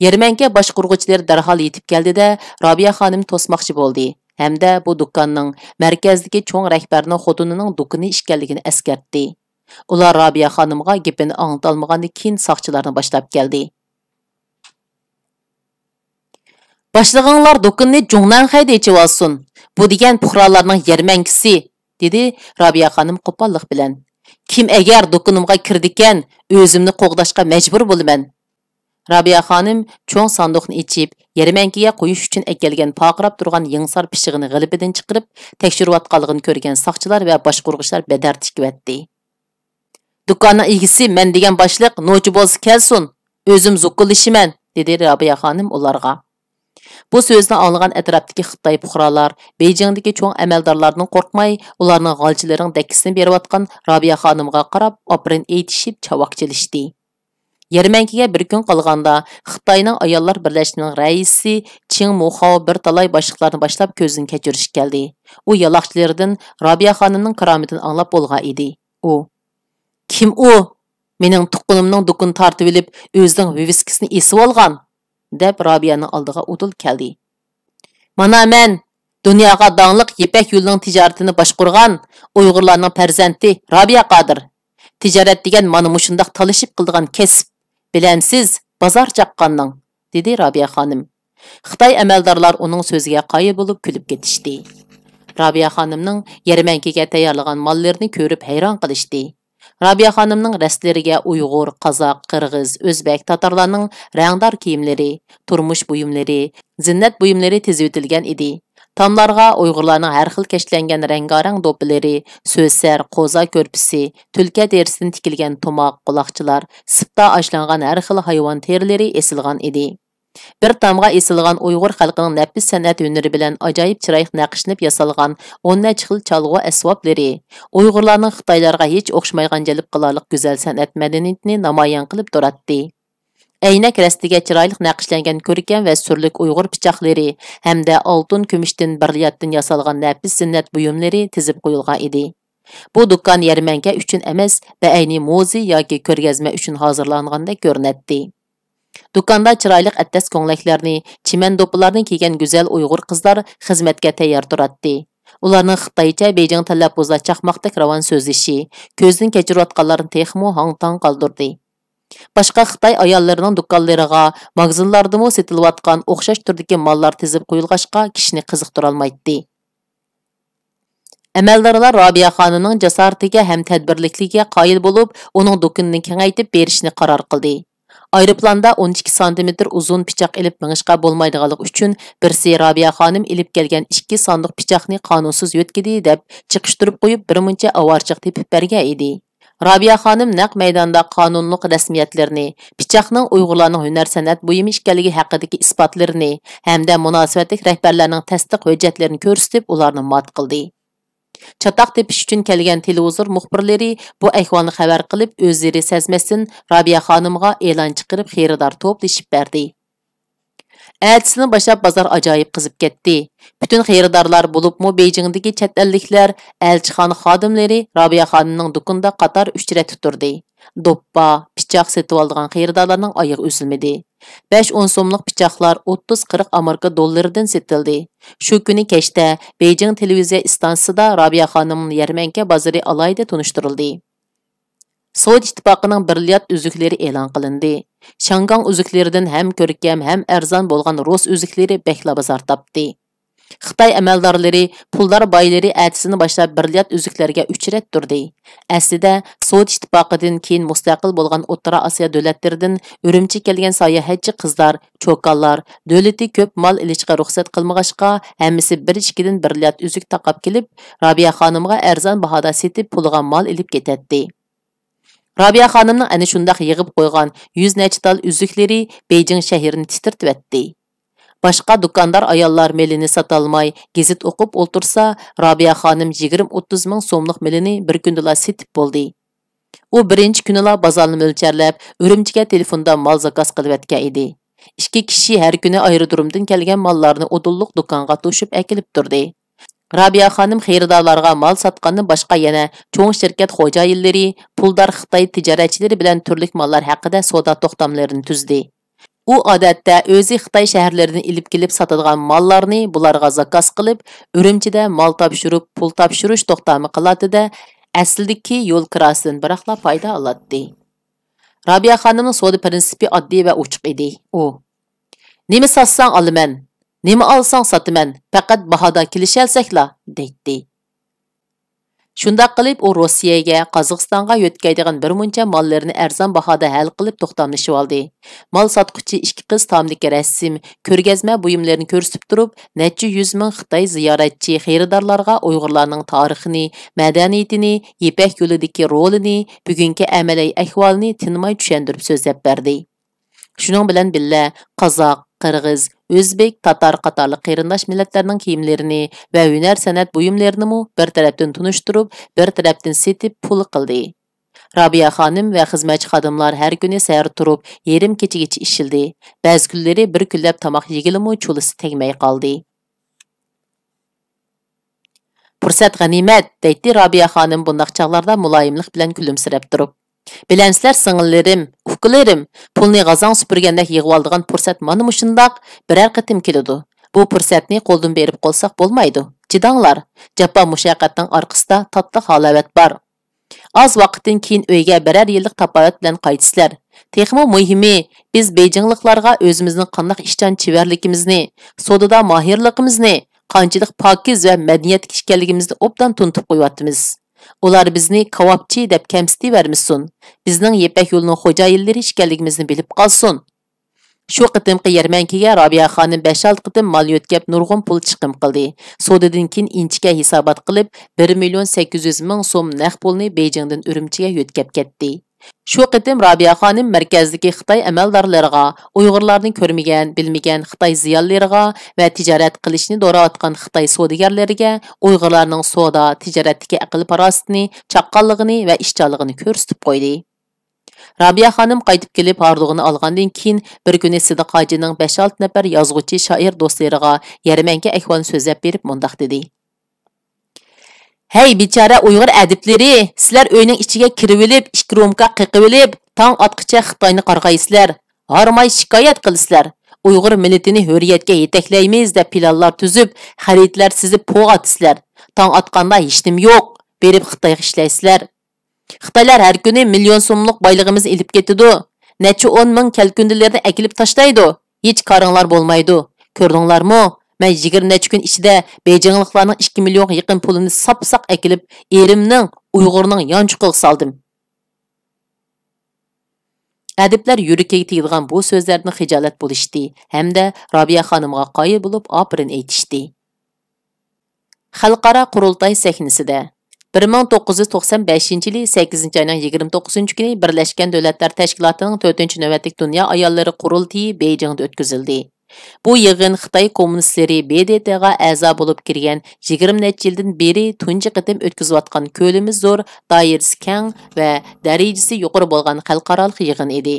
يەرمەنكە باشقۇرغۇچىلىرى دەرھال يېتىپ كەلدى-دە، رابىيە خانىمنى توسماقچى بولدى ھەمدە بۇ دۇكاننىڭ مەركەزدىكى چوڭ رەھبەرنىڭ خوتۇنىنىڭ دۇكىنى ئىكەنلىكىنى ئەسكەرتتى. ئۇلار رابىيە خانىمغا گېپىنى ئاڭلىتالمىغاندىن كېيىن ساقچىلارنى باشلاپ كەلدى. «باشلىقىڭلار دۇكىنىنى جۇڭنەنخەيدە ئېچىۋالسۇن. بۇ دېگەن پۇقرالارنىڭ يەرمەنكىسى»، دېدى رابىيە خانىم قوپاللىق بىلەن. «كىم ئەگەر دۇكىنىمغا كىرىدىكەن، ئۆزۈمنى قوغداشقا مەجبۇر بولىمەن.» رابىيە خانىم چوڭ ساندۇقنى ئېچىپ، يەرمەنكىگە قويۇش ئۈچۈن ئەكەلگەن پارقىراپ تۇرغان يېڭىسار پىچىقىنى غىلىپىدىن چىقىرىپ، تەكشۈرۈۋاتقانلىقىنى كۆرگەن ساقچىلار ۋە باشقۇرغۇچىلار بەدەر تىكىۋەتتى. «دۇكاننىڭ ئىگىسى مەن دېگەن باشلىق نوچى بولسا كەلسۇن، ئۆزۈم زۇككىلىشىمەن»، دېدى رابىيە خانىم ئۇلارغا. بۇ سۆزنى ئاڭلىغان ئەتراپتىكى خىتاي پۇقرالار، بېيجىڭدىكى چوڭ ئەمەلدارلاردىن قورقماي، ئۇلارنىڭ غالچىلىرىنىڭ دەككىسىنى بېرىۋاتقان رابىيە خانىمغا قاراپ ئاپىرىن ئېيتىشىپ چاۋاك چېلىشتى. يەرمەنكىگە بىر كۈن قالغاندا، خىتاينىڭ ئاياللار بىرلەشمىسىنىڭ رەئىسى چىڭ موخاۋ بىر تالاي باشلىقلارنى باشلاپ كۆزدىن كەچۈرۈشكە كەلدى. ئۇ يالاقچىلىرىدىن رابىيە خانىمنىڭ كارامىتىنى ئاڭلاپ بولغان ئىدى. ئۇ، «كىم ئۇ؟ مېنىڭ تۇغقىنىمنىڭ دۇكىنىنى تارتىۋېلىپ، ئۆزىنىڭ ۋىۋىسكىسىنى ئېسىۋالغان!» دەپ، رابىيەنىڭ ئالدىغا ئۇدۇل كەلدى. «مانا مەن، دۇنياغا داڭلىق يىپەك يولىنىڭ تىجارىتىنى باشقۇرغان ئۇيغۇرلارنىڭ پەرزەنتى رابىيە قادىر. تىجارەت دېگەن مانا مۇشۇنداق تالىشىپ قىلىدىغان كەسىپ. بىلەمسىز، بازار چاققاننىڭ»، دېدى رابىيە خانىم. خىتاي ئەمەلدارلار ئۇنىڭ سۆزىگە قايىل بولۇپ كۈلۈپ كېتىشتى. رابىيە خانىمنىڭ يەرمەنكىگە تەييارلىغان ماللىرىنى كۆرۈپ ھەيران قېلىشتى. رابىيە خانىمنىڭ رەستىلىرىگە ئۇيغۇر، قازاق، قىرغىز، ئۆزبەك، تاتارلارنىڭ رەڭدار كىيىملىرى، تۇرمۇش بۇيۇملىرى، زىننەت بۇيۇملىرى تىزىۋېتىلگەن ئىدى. تاملارغا ئۇيغۇرلارنىڭ ھەر خىل كەشلەنگەن رەڭگارەڭ دوپپىلىرى، سۆسەر، قوزا كۆرپىسى، تۈلكە تېرىسىدىن تىكىلگەن تۇماق، قۇلاقچىلار، سىپتا ئاشلانغان ھەر خىل ھايۋان تېرىلىرى ئېسىلغان ئىدى. بىر تامغا ئېسىلغان ئۇيغۇر خەلقىنىڭ نەپىس سەنئەت ھۈنىرى بىلەن ئاجايىپ چىرايلىق نەقىشلىنىپ ياسالغان ئون نەچچە خىل چالغۇ ئەسۋابلىرى، ئۇيغۇرلارنىڭ خىتايلارغا ھېچ ئوخشىمايدىغان جەلپ قىلارلىق گۈزەل سەنئەت مەدەنىيىتىنى نامايان قىلىپ تۇراتتى. ئەينەك رەستىگە چىرايلىق نەقىشلەنگەن كۆركەم ۋە سۈرلۈك ئۇيغۇر پىچاقلىرى ھەمدە ئالتۇن، كۈمۈشتىن، بىرىلياتتىن ياسالغان نەپىس زىننەت بۇيۇملىرى تىزىپ قويۇلغان ئىدى. بۇ دۇكان يەرمەنكە ئۈچۈن ئەمەس، بەئەينى مۇزېي ياكى كۆرگەزمە ئۈچۈن ھازىرلانغاندەك كۆرۈنەتتى. دۇكاندا چىرايلىق ئەتلەس كۆڭلەكلەرنى، چىمەن دوپپىلارنى كىيگەن گۈزەل ئۇيغۇر قىزلار خىزمەتكە تەييار تۇراتتى. ئۇلارنىڭ خىتايچە بېيجىڭ تەلەپپۇزدا چاقماقتەك راۋان سۆزلىشى كۆزدىن كەچۈرۈۋاتقانلارنى تېخىمۇ ھاڭ-تاڭ قالدۇردى. باشقا خىتاي ئاياللىرىنىڭ دۇكانلىرىغا، ماگىزىنلاردىمۇ سېتىلىۋاتقان ئوخشاش تۈردىكى ماللار تىزىپ قويۇلغاچقا، كىشىنى قىزىقتۇرالمايتتى. ئەمەلدارلار رابىيە خانىمنىڭ جاسارىتىگە ھەم تەدبىرلىكلىكىگە قايىل بولۇپ، ئۇنىڭ دۇكىنىنى كېڭەيتىپ بېرىشنى قارار قىلدى. ئايروپىلاندا ئون ئىككى سانتىمېتىر ئۇزۇن پىچاق ئېلىپ مېڭىشقا بولمايدىغانلىقى ئۈچۈن، بىرسى رابىيە خانىم ئېلىپ كەلگەن ئىككى ساندۇق پىچاقنى قانۇنسىز يۆتكىدى، دەپ چېقىشتۇرۇپ قويۇپ، بىرمۇنچە ئاۋارىچىلىق تېپىپ بەرگەن ئىدى. رابىيە خانىم نەق مەيداندا قانۇنلۇق رەسمىيەتلىرىنى، پىچاقنىڭ ئۇيغۇرلارنىڭ ھۈنەر-سەنئەت بۇيۇمى ئىكەنلىكى ھەققىدىكى ئىسپاتلىرىنى ھەمدە مۇناسىۋەتلىك رەھبەرلەرنىڭ تەستىق ھۆججەتلىرىنى كۆرسىتىپ، ئۇلارنى مات قىلدى. چاتاق تېپىش ئۈچۈن كەلگەن تېلېۋىزور مۇخبىرلىرى بۇ ئەھۋالنى خەۋەر قىلىپ، ئۆزلىرى سەزمەستىن رابىيە خانىمغا ئېلان چىقىرىپ، خېرىدار توپلىشىپ بەردى. ئەتىسىنى باشلاپ بازار ئاجايىپ قىزىپ كەتتى. پۈتۈن خېرىدارلار، بولۇپمۇ بېيجىڭدىكى چەت ئەللىكلەر، ئەلچىخانا خادىملىرى رابىيە خانىمنىڭ دۇكىنىدا قاتار ئۈچ رەتتە تۇردى. دوپپا، پىچاق سېتىۋالىدىغان خېرىدارلارنىڭ ئايىغى ئۈزۈلمىدى. بەش ئون سوملۇق پىچاقلار ئوتتۇز قىرىق ئامېرىكا دوللىرىدىن سېتىلدى. شۇ كۈنى كەچتە بېيجىڭ تېلېۋىزىيە ئىستانسىسىدا رابىيە خانىمنى يەرمەنكە بازىرى ئالاھىدە تونۇشتۇرۇلدى. سوۋېت ئىتتىپاقىنىڭ بىرىليات ئۈزۈكلىرى ئېلان قىلىندى. شياڭگاڭ ئۈزۈكلىرىدىن ھەم كۆركەم، ھەم ئەرزان بولغان رۇس ئۈزۈكلىرى بەكلا بازار تاپتى. خىتاي ئەمەلدارلىرى، پۇلدار بايلىرى ئەتىسىنى باشلاپ بىرىليات ئۈزۈكلەرگە ئۈچ رەت تۇردى. ئەسلىدە، سوۋېت ئىتتىپاقىدىن كېيىن مۇستەقىل بولغان ئوتتۇرا ئاسىيا دۆلەتلىرىدىن ئۈرۈمچىگە كەلگەن ساياھەتچى قىزلار، چوكانلار دۆلىتى كۆپ مال ئېلىشقا رۇخسەت قىلمىغاچقا، ھەممىسى بىر ئىككىدىن بىرىليات ئۈزۈك تاقاپ كېلىپ، رابىيە خانىمغا ئەرزان باھادا سېتىپ، پۇلىغا مال ئېلىپ كېتەتتى. رابىيە خانىمنىڭ ئەنە شۇنداق يىغىپ قويغان يۈز نەچچە تال ئۈزۈكلىرى بېيجىڭ شەھىرىنى تىترىتىۋەتتى. باشقا دۇكاندار ئاياللار مېلىنى ساتالماي، گېزىت ئوقۇپ ئولتۇرسا، رابىيە خانىم يىگىرمە ئوتتۇز مىڭ سوملۇق مېلىنى بىر كۈندىلا سېتىپ بولدى. ئۇ بىرىنچى كۈنىلا بازارنى مۆلچەرلەپ، ئۈرۈمچىگە تېلېفوندا مال زاكاز قىلىۋەتكەن ئىدى. ئىككى كىشى ھەر كۈنى ئايرودرومدىن كەلگەن ماللارنى ئۇدۇللۇق دۇكانغا توشۇپ ئەكېلىپ تۇردى. رابىيە خانىم خېرىدارلارغا مال ساتقاندىن باشقا يەنە چوڭ شىركەت خوجايىنلىرى، پۇلدار خىتاي تىجارەتچىلىرى بىلەن تۈرلۈك ماللار ھەققىدە سودا توختاملىرىنى تۈزدى. ئۇ ئادەتتە ئۆزى خىتاي شەھەرلىرىدىن ئېلىپ كېلىپ ساتىدىغان ماللارنى بۇلارغا زاكاز قىلىپ، ئۈرۈمچىدە مال تاپشۇرۇپ، پۇل تاپشۇرۇش توختامى قىلاتتى-دە، ئەسلىدىكى يول كىراسىدىن بىراقلا پايدا ئالاتتى. رابىيە خانىمنىڭ سودا پىرىنسىپى ئاددىي ۋە ئوچۇق ئىدى. ئۇ، «نېمە ساتساڭ ئالىمەن، نېمە ئالساڭ ساتىمەن، پەقەت باھادا كېلىشەلسەكلا» دەيتتى. شۇنداق قىلىپ، ئۇ روسىيەگە، قازاقىستانغا يۆتكەيدىغان بىر مۇنچە ماللىرىنى ئەرزان باھادا ھەل قىلىپ توختاملىشىۋالدى. مال ساتقۇچى ئىككى قىز تامدىكى رەسىم، كۆرگەزمە بۇيۇملىرىنى كۆرسىتىپ تۇرۇپ، نەچچە يۈز مىڭ خىتاي زىيارەتچى خېرىدارلارغا ئۇيغۇرلارنىڭ تارىخىنى، مەدەنىيىتىنى، يىپەك يولىدىكى رولىنى، بۈگۈنكى ئەمەلىي ئەھۋالىنى تىنماي چۈشەندۈرۈپ سۆزلەپ بەردى. شۇنىڭ بىلەن بىللە، قازاق، قىرغىز، ئۆزبېك، تاتار قاتارلىق قېرىنداش مىللەتلەرنىڭ كىيىملىرىنى ۋە ھۈنەر-سەنئەت بۇيۇملىرىنىمۇ بىر تەرەپتىن تونۇشتۇرۇپ، بىر تەرەپتىن سېتىپ پۇل قىلدى. رابىيە خانىم ۋە خىزمەتچى خادىملار ھەر كۈنى سەھەر تۇرۇپ، يېرىم كېچىگىچە ئىشلىدى. بەزى كۈنلىرى بىر كۈنلەپ تاماق يېگىلىمۇ چولىسى تەگمەي قالدى. «پۇرسەت غەنىيمەت» دەيتتى رابىيە خانىم بۇنداق چاغلاردا مۇلايىملىق بىلەن كۈلۈمسىرەپ تۇرۇپ. «بىلەمسىلەر سىڭىللىرىم، ئۇكىلىرىم، پۇلنى غازاڭ سۈپۈرگەندەك يىغىۋالىدىغان پۇرسەت مانا مۇشۇنداق بىرەر قېتىم كېلىدۇ. بۇ پۇرسەتنى قولدىن بېرىپ قالساق بولمايدۇ. چىداڭلار، جاپا مۇشەققەتنىڭ ئارقىسىدا تاتلىق ھالاۋەت بار. ئاز ۋاقىتتىن كېيىن ئۆيگە بىرەر يىللىق تاپاۋەت بىلەن قايتىسىلەر. تېخىمۇ مۇھىمى، بىز بېيجىڭلىقلارغا ئۆزىمىزنىڭ قانداق ئىشچان چېۋەرلىكىمىزنى، سودىدا ماھىرلىقىمىزنى، قانچىلىك پاكىز ۋە مەدەنىيەتلىك ئىكەنلىكىمىزنى ئوبدان تونۇتۇپ قويۇۋاتىمىز. ئۇلار بىزنى كاۋاپچى دەپ كەمسىتىۋەرمىسۇن. بىزنىڭ يىپەك يولىنىڭ خوجايىنلىرى ئىكەنلىكىمىزنى بىلىپ قالسۇن.» شۇ قېتىمقى يەرمەنكىگە رابىيە خانىم بەش-ئالتە قېتىم مال يۆتكەپ، نۇرغۇن پۇل چىقىم قىلدى. سودىدىن كېيىن ئىنچىكە ھېسابات قىلىپ، بىر مىليون سەككىز يۈز مىڭ سوم نەق پۇلنى بېيجىڭدىن ئۈرۈمچىگە يۆتكەپ كەتتى. شۇ قېتىم رابىيە خانىم مەركەزدىكى خىتاي ئەمەلدارلىرىغا، ئۇيغۇرلارنى كۆرمىگەن، بىلمىگەن خىتاي زىيالىيلىرىغا ۋە تىجارەت قىلىشنى دوراۋاتقان خىتاي سودىگەرلىرىگە ئۇيغۇرلارنىڭ سودا، تىجارەتتىكى ئەقىل-پاراسىتىنى، چاققانلىقىنى ۋە ئىشچانلىقىنى كۆرسىتىپ قويدى. رابىيە خانىم قايتىپ كېلىپ ھاردۇقىنى ئالغاندىن كېيىن، بىر كۈنى سىدىق ھاجىنىڭ بەش-ئالتە نەپەر يازغۇچى، شائىر دوستلىرىغا يەرمەنكە ئەھۋالىنى سۆزلەپ بېرىپ مۇنداق دېدى: «ھەي، بىچارە ئۇيغۇر ئەدىبلىرى، سىلەر ئۆينىڭ ئىچىگە كىرىۋېلىپ، ئىككى رومكا قېقىۋېلىپ، تاڭ ئاتقىچە خىتاينى قارغايسىلەر، ھارماي شىكايەت قىلىسىلەر. ئۇيغۇر مىللىتىنى ھۆرىيەتكە يېتەكلەيمىز دەپ پىلانلار تۈزۈپ، خەرىتىلەر سىزىپ پوغ ئاتىسىلەر. تاڭ ئاتقاندا ھېچنېمە يوق، بېرىپ خىتايغا ئىشلەيسىلەر. خىتايلار ھەر كۈنى مىليون سوملۇق بايلىقىمىزنى ئېلىپ كېتىدۇ، نەچچە ئون مىڭ كەلكۈندىلەرنى ئەكېلىپ تاشلايدۇ. ھېچ كارىڭلار بولمايدۇ. كۆردۈڭلارمۇ؟ مەن يىگىرمە نەچچە كۈن ئىچىدە بېيجىڭلىقلارنىڭ ئىككى مىليونغا يېقىن پۇلىنى ساپساق ئەكېلىپ، ئېرىمنىڭ، ئۇيغۇرنىڭ يانچۇقىغا سالدىم.» ئەدىبلەر يۈرىكىگە تېگىدىغان بۇ سۆزلەردىن خىجالەت بولۇشتى ھەمدە رابىيە خانىمغا قايىل بولۇپ ئاپىرىن ئېيتىشتى. خەلقئارا قۇرۇلتاي سەھنىسىدە. بىر مىڭ توققۇز يۈز توقسان بەشىنچى يىلى سەككىزىنچى ئاينىڭ يىگىرمە توققۇزىنچى كۈنى بىرلەشكەن دۆلەتلەر تەشكىلاتىنىڭ تۆتىنچى نۆۋەتلىك دۇنيا ئاياللىرى قۇرۇلتىيى بېيجىڭدا ئۆتكۈزۈلدى. بۇ يىغىن خىتاي كوممۇنىستلىرى ب د ت غا ئەزا بولۇپ كىرگەن يىگىرمە نەچچە يىلدىن بېرى تۇنجى قېتىم ئۆتكۈزۈۋاتقان كۆلىمى زور، دائىرىسى كەڭ ۋە دەرىجىسى يۇقىرى بولغان خەلقئارالىق يىغىن ئىدى.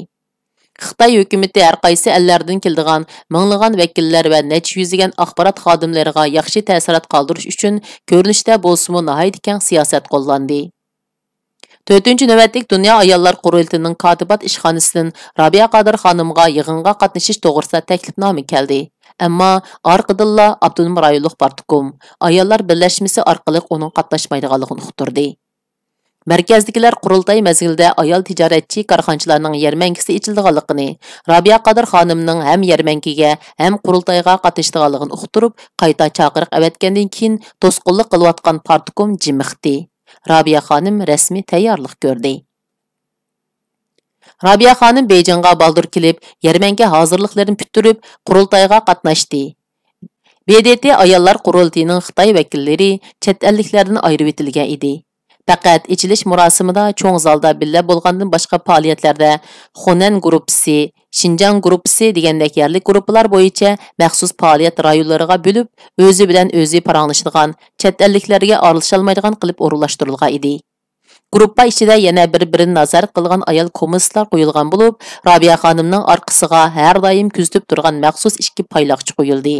خىتاي ھۆكۈمىتى ھەر قايسى ئەللەردىن كېلىدىغان مىڭلىغان ۋەكىللەر ۋە نەچچە يۈزلىگەن ئاخبارات خادىملىرىغا ياخشى تەسىرات قالدۇرۇش ئۈچۈن كۆرۈنۈشتە بولسىمۇ ناھايىتى كەڭ سىياسەت قوللاندى. تۆتىنچى نۆۋەتلىك دۇنيا ئاياللار قۇرۇلتىيىنىڭ كاتىپات ئىشخانىسىدىن رابىيە قادىر خانىمغا يىغىنغا قاتنىشىش توغرىسىدا تەكلىپنامە كەلدى. ئەمما ئارقىدىنلا ئاپتونوم رايونلۇق پارتكوم، ئاياللار بىرلەشمىسى ئارقىلىق ئۇنىڭ قاتناشمايدىغانلىقىنى ئۇقتۇردى. مەركەزدىكىلەر قۇرۇلتاي مەزگىلىدە ئايال تىجارەتچى كارخانىچىلارنىڭ يەرمەنكىسى ئېچىلىدىغانلىقىنى، رابىيە قادىر خانىمنىڭ ھەم يەرمەنكىگە، ھەم قۇرۇلتايغا قاتنىشىدىغانلىقىنى ئۇقتۇرۇپ، قايتا چاقىرىق ئەۋەتكەندىن كېيىن، توسقۇنلۇق قىلىۋاتقان پارتكوم جىمىقتى. رابىيە خانىم رەسمىي تەييارلىق كۆردى. رابىيە خانىم بېيجىڭغا بالدۇر كېلىپ، يەرمەنكە ھازىرلىقلىرىنى پۈتتۈرۈپ، قۇرۇلتايغا قاتناشتى. ب د ت ئاياللار قۇرۇلتىيىنىڭ خىتاي ۋەكىللىرى چەت ئەللىكلەردىن ئايرىۋېتىلگەن ئىدى. پەقەت ئېچىلىش مۇراسىمىدا چوڭ زالدا بىللە بولغاندىن باشقا پائالىيەتلەردە خۇنەن گۇرۇپپىسى، شىنجاڭ گۇرۇپپىسى دېگەندەك يەرلىك گۇرۇپپىلار بويىچە مەخسۇس پائالىيەت رايونلىرىغا بۆلۈپ، ئۆزى بىلەن ئۆزى پاراڭلىشىدىغان، چەت ئەللىكلەرگە ئارىلىشالمايدىغان قىلىپ ئورۇنلاشتۇرۇلغان ئىدى. گۇرۇپپا ئىچىدە يەنە بىر-بىرىنى نازارەت قىلىدىغان ئايال كوممۇنىستلار قويۇلغان بولۇپ، رابىيە خانىمنىڭ ئارقىسىغا ھەر دائىم كۆزىتىپ تۇرغان مەخسۇس ئىككى پايلاقچى قويۇلدى.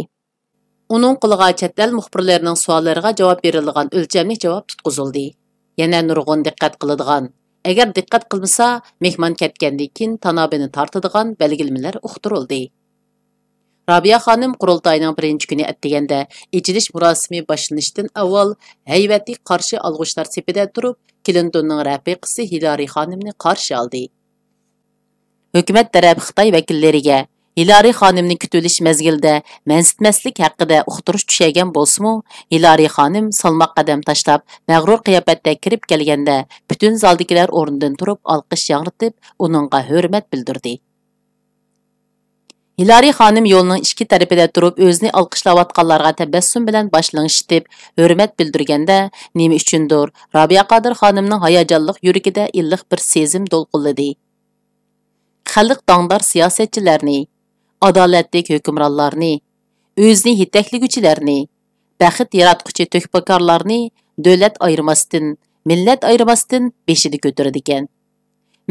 ئۇنىڭ قولىغا چەت ئەل مۇخبىرلىرىنىڭ سوئاللىرىغا جاۋاب بېرىدىغان ئۆلچەملىك جاۋاب تۇتقۇزۇلدى. يەنە نۇرغۇن دىققەت قىلىدىغان، ئەگەر دىققەت قىلمىسا، مېھمان كەتكەندىن كېيىن تانابىنى تارتىدىغان بەلگىلىمىلەر ئۇقتۇرۇلدى. رابىيە خانىم قۇرۇلتاينىڭ بىرىنچى كۈنى ئەتىگەندە ئېچىلىش مۇراسىمى باشلىنىشتىن ئاۋۋال ھەيۋەتلىك قارشى ئالغۇچىلار سېپىدە تۇرۇپ، كلىنتوننىڭ رەپىقىسى ھىلارى خانىمنى قارشى ئالدى. ھۆكۈمەت تەرەپ خىتاي ۋەكىللىرىگە ھىلارى خانىمنى كۈتۈۋېلىش مەزگىلىدە مەنسىتمەسلىك ھەققىدە ئۇقتۇرۇش چۈشەرگەن بولسىمۇ، ھىلارى خانىم سالماق قەدەم تاشلاپ، مەغرۇر قىياپەتتە كىرىپ كەلگەندە، پۈتۈن زالدىكىلەر ئورنىدىن تۇرۇپ ئالقىش ياڭرىتىپ، ئۇنىڭغا ھۆرمەت بىلدۈردى. ھىلارى خانىم يولنىڭ ئىككى تەرىپىدە تۇرۇپ، ئۆزىنى ئالقىشلاۋاتقانلارغا تەبەسسۇم بىلەن باش لىڭشىتىپ، ھۆرمەت بىلدۈرگەندە، نېمە ئۈچۈندۇر، رابىيە قادىر خانىمنىڭ ھاياجانلىق يۈرىكىدە ئىللىق بىر سېزىم دولقۇنلىدى. خەلق داڭدار سىياسەتچىلەرنى، ئادالەتلىك ھۆكۈمرانلارنى، ئۆزىنى يېتەكلىگۈچىلەرنى، بەخت ياراتقۇچى تۆھپىكارلارنى، دۆلەت ئايرىماستىن، مىللەت ئايرىماستىن بېشىدا كۆتۈرىدىكەن.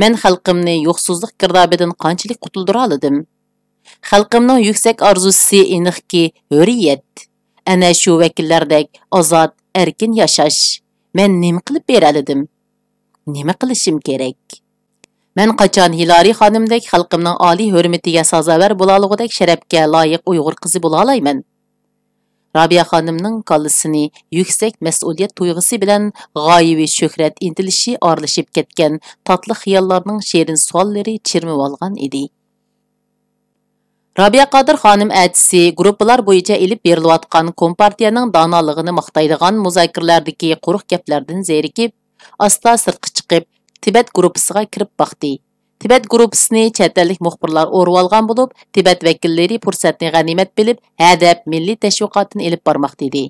مەن خەلقىمنى يوقسۇزلۇق گىردابىدىن قانچىلىك قۇتۇلدۇرالىدىم؟ خەلقىمنىڭ يۈكسەك ئارزۇسى ئېنىقكى، ھۆرىيەت. ئەنە شۇ ۋەكىللەردەك ئازاد، ئەركىن ياشاش. مەن نېمە قىلىپ بېرەلىدىم؟ نېمە قىلىشىم كېرەك؟ مەن قاچان ھىلارى خانىمدەك خەلقىمنىڭ ئالىي ھۆرمىتىگە سازاۋەر بولالىغۇدەك شەرەپكە لايىق ئۇيغۇر قىزى بولالايمەن؟ رابىيە خانىمنىڭ كاللىسىنى يۈكسەك مەسئۇلىيەت تۇيغۇسى بىلەن غايىۋى شۆھرەت ئىنتىلىشى ئارىلىشىپ كەتكەن تاتلىق خىياللارنىڭ شېرىن سوئاللىرى چىرمىۋالغان ئىدى. رابىيە قادىر خانىم ئەتىسى گۇرۇپپىلار بويىچە ئېلىپ بېرىلىۋاتقان كومپارتىيەنىڭ دانالىقىنى ماختايدىغان مۇزاكىرىلەردىكى قۇرۇق گەپلەردىن زېرىكىپ، ئاستا سىرتقا چىقىپ، تىبەت گۇرۇپپىسىغا كىرىپ باقتى. تىبەت گۇرۇپپىسىنى چەت ئەللىك مۇخبىرلار ئورىۋالغان بولۇپ، تىبەت ۋەكىللىرى پۇرسەتنى غەنىيمەت بىلىپ، ھەدەپ مىللىي تەشۋىقاتىنى ئېلىپ بارماقتا ئىدى.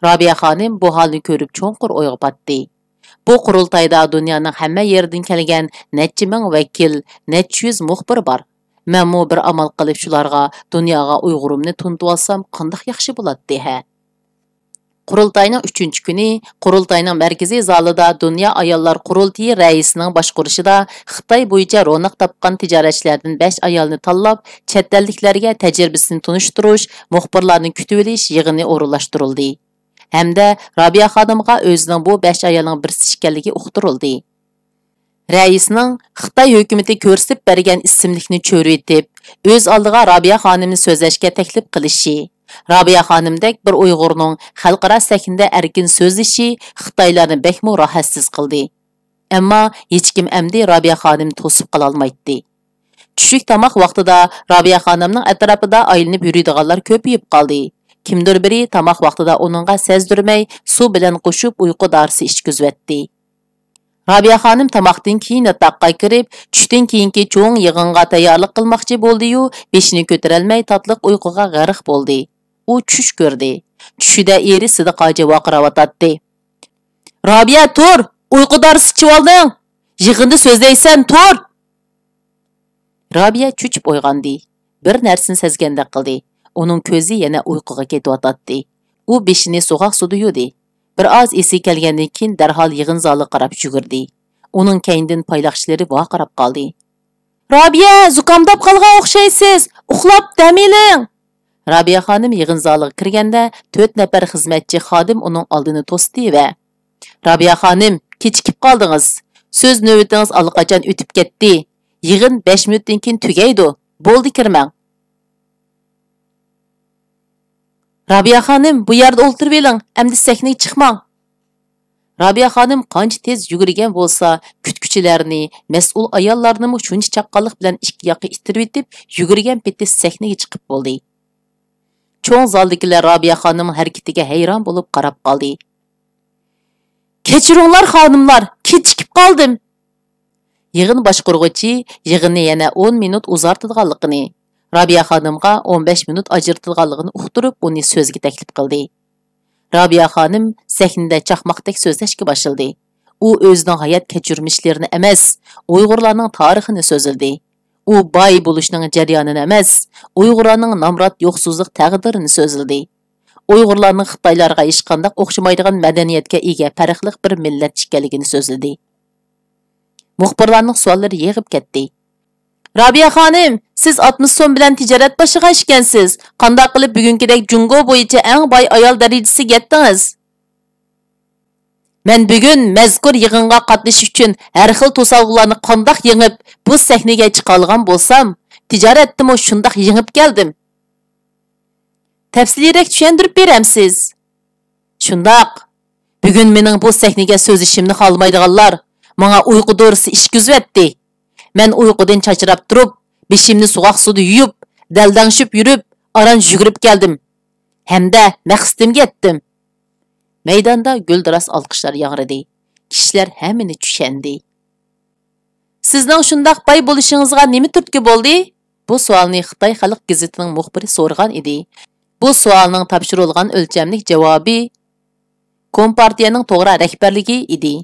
رابىيە خانىم بۇ ھالنى كۆرۈپ چوڭقۇر ئويغا پاتتى. بۇ قۇرۇلتايدا دۇنيانىڭ ھەممە يېرىدىن كەلگەن نەچچە مىڭ ۋەكىل، نەچچە يۈز مۇخبىر بار. مەنمۇ بىر ئامال قىلىپ شۇلارغا دۇنياغا ئۇيغۇرۇمنى تونۇتۇۋالسام قانداق ياخشى بولاتتى ھە؟ قۇرۇلتاينىڭ ئۈچىنچى كۈنى قۇرۇلتاينىڭ مەركىزىي زالىدا دۇنيا ئاياللار قۇرۇلتىيى رەئىسىنىڭ باشقۇرۇشىدا خىتاي بويىچە روناق تاپقان تىجارەتچىلەردىن بەش ئايالنى تاللاپ، چەت ئەللىكلەرگە تەجرىبىسىنى تونۇشتۇرۇش، مۇخبىرلارنى كۈتۈۋېلىش يىغىنى ئورۇنلاشتۇرۇلدى. ھەمدە رابىيە خانىمغا ئۆزىنىڭ بۇ بەش ئايالنىڭ بىرسى ئىكەنلىكى ئۇقتۇرۇلدى. رەئىسنىڭ خىتاي ھۆكۈمىتى كۆرسىتىپ بەرگەن ئىسىملىكنى چۆرۈۋېتىپ، ئۆز ئالدىغا رابىيە خانىمنى سۆزلەشكە تەكلىپ قىلىشى، رابىيە خانىمدەك بىر ئۇيغۇرنىڭ خەلقئارا سەھنىدە ئەركىن سۆزلىشى خىتايلارنى بەكمۇ راھەتسىز قىلدى. ئەمما ھېچكىم ئەمدى رابىيە خانىمنى توسۇپ قالالمايتتى. چۈشلۈك تاماق ۋاقتىدا رابىيە خانىمنىڭ ئەتراپىدا ئايلىنىپ يۈرىدىغانلار كۆپىيىپ قالدى. كىمدۇر بىرى تاماق ۋاقتىدا ئۇنىڭغا سەزدۈرمەي سۇ بىلەن قوشۇپ ئۇيقۇ دارىسى ئىچكۈزۈۋەتتى. رابىيە خانىم تاماقتىن كېيىن ياتاققا كىرىپ، چۈشتىن كېيىنكى چوڭ يىغىنغا تەييارلىق قىلماقچى بولدى-يۇ، بېشىنى كۆتۈرەلمەي تاتلىق ئۇيقۇغا غەرق بولدى. ئۇ چۈش كۆردى. چۈشىدە ئېرى سىدىق ھاجى ۋارقىراۋاتاتتى. رابىيە، تۇر! ئۇيقۇ دارىسى ئىچىۋالدىڭ! يىغىندا سۆزلەيسەن، تۇر! رابىيە چۆچۈپ ئويغاندى. بىر نەرسىنى سەزگەندەك قىلدى. ئۇنىڭ كۆزى يەنە ئۇيقۇغا كېتىۋاتاتتى. ئۇ بېشىنى سوغۇق سۇدا يۇدى. بىر ئاز ئېسىگە كەلگەندىن كېيىن دەرھال يىغىن زالىغا قاراپ يۈگۈردى. ئۇنىڭ كەينىدىن پايلاقچىلىرى ۋارقىراپ قالدى. رابىيە، زۇكامداپ قالغان ئوخشايسىز، ئۇخلاپ دەم ئېلىڭ! رابىيە خانىم يىغىن زالىغا كىرگەندە، تۆت نەپەر خىزمەتچى خادىم ئۇنىڭ ئالدىنى توستى ۋە، رابىيە خانىم، كېچىكىپ قالدىڭىز. سۆز نۆۋىتىڭىز ئاللىقاچان ئۆتۈپ كەتتى. يىغىن بەش مىنۇتتىن كېيىن تۈگەيدۇ. بولدى، كىرمەڭ. رابىيە خانىم، بۇ يەردە ئولتۇرۇۋېلىڭ، ئەمدى سەھنىگە چىقماڭ. رابىيە خانىم قانچە تېز يۈگۈرگەن بولسا، كۈتكۈچىلەرنى، مەسئۇل ئاياللارنىمۇ شۇنچە چاققانلىق بىلەن ئىككى ياققا ئىتتىرىۋېتىپ، يۈگۈرگەن پېتى سەھنىگە چىقىپ بولدى. چوڭ زالدىكىلەر رابىيە خانىمنىڭ ھەرىكىتىگە ھەيران بولۇپ قاراپ قالدى. كەچۈرۈڭلار، خانىملار، كېچىكىپ قالدىم. يىغىن باشقۇرغۇچى يىغىننى يەنە ئون مىنۇت ئۇزارتىدىغانلىقىنى، رابىيە خانىمغا ئون بەش مىنۇت ئاجرىتىدىغانلىقىنى ئۇقتۇرۇپ، ئۇنى سۆزگە تەكلىپ قىلدى. رابىيە خانىم سەھنىدە چاقماقتەك سۆزلەشكە باشلىدى. ئۇ ئۆزىنىڭ ھايات كەچۈرمىشلىرىنى ئەمەس، ئۇيغۇرلارنىڭ تارىخىنى سۆزلىدى. ئۇ باي بولۇشنىڭ جەريانىنى ئەمەس، ئۇيغۇرلارنىڭ نامرات يوقسۇزلۇق تەقدىرىنى سۆزلىدى. ئۇيغۇرلارنىڭ خىتايلارغا ھېچقانداق ئوخشىمايدىغان مەدەنىيەتكە ئىگە پەرقلىق بىر مىللەت ئىكەنلىكىنى سۆزلىدى. مۇخبىرلارنىڭ سوئاللىرى يېغىپ كەتتى. رابىيە خانىم، سىز ئاتمىش سوم بىلەن تىجارەت باشلىغان ئىكەنسىز. قانداق قىلىپ بۈگۈنكىدەك جۇڭگو بويىچە ئەڭ باي ئايال دەرىجىسىگە يەتتىڭىز؟ مەن بۈگۈن مەزكۇر يىغىنغا قاتنىشىش ئۈچۈن ھەر خىل توسالغۇلارنى قانداق يېڭىپ، بۇ سەھنىگە چىقالىغان بولسام، تىجارەتتىمۇ شۇنداق يېڭىپ كەلدىم. تەپسىلىيرەك چۈشەندۈرۈپ بېرەمسىز؟ شۇنداق. بۈگۈن مېنىڭ بۇ سەھنىگە سۆزلىشىمنى خالىمايدىغانلار ماڭا ئۇيقۇ دورىسى ئىچكۈزۈۋەتتى. مەن ئۇيقۇدىن چاچراپ تۇرۇپ، بېشىمنى سوغۇق سۇدا يۇيۇپ، دەلدەڭشىپ يۈرۈپ، ئاران يۈگۈرۈپ كەلدىم. ھەمدە مەقسىتىمگە يەتتىم. مەيداندا گۈلدۈراس ئالقىشلار ياڭرىدى. كىشىلەر ھەممىنى چۈشەندى. سىزنىڭ شۇنداق باي بولۇشىڭىزغا نېمە تۈرتكە بولدى؟ بۇ سوئالنى خىتاي خەلق گېزىتىنىڭ مۇخبىرى سورىغان ئىدى. بۇ سوئالنىڭ تاپشۇرۇلغان ئۆلچەملىك جاۋابى كومپارتىيەنىڭ توغرا رەھبەرلىكى ئىدى.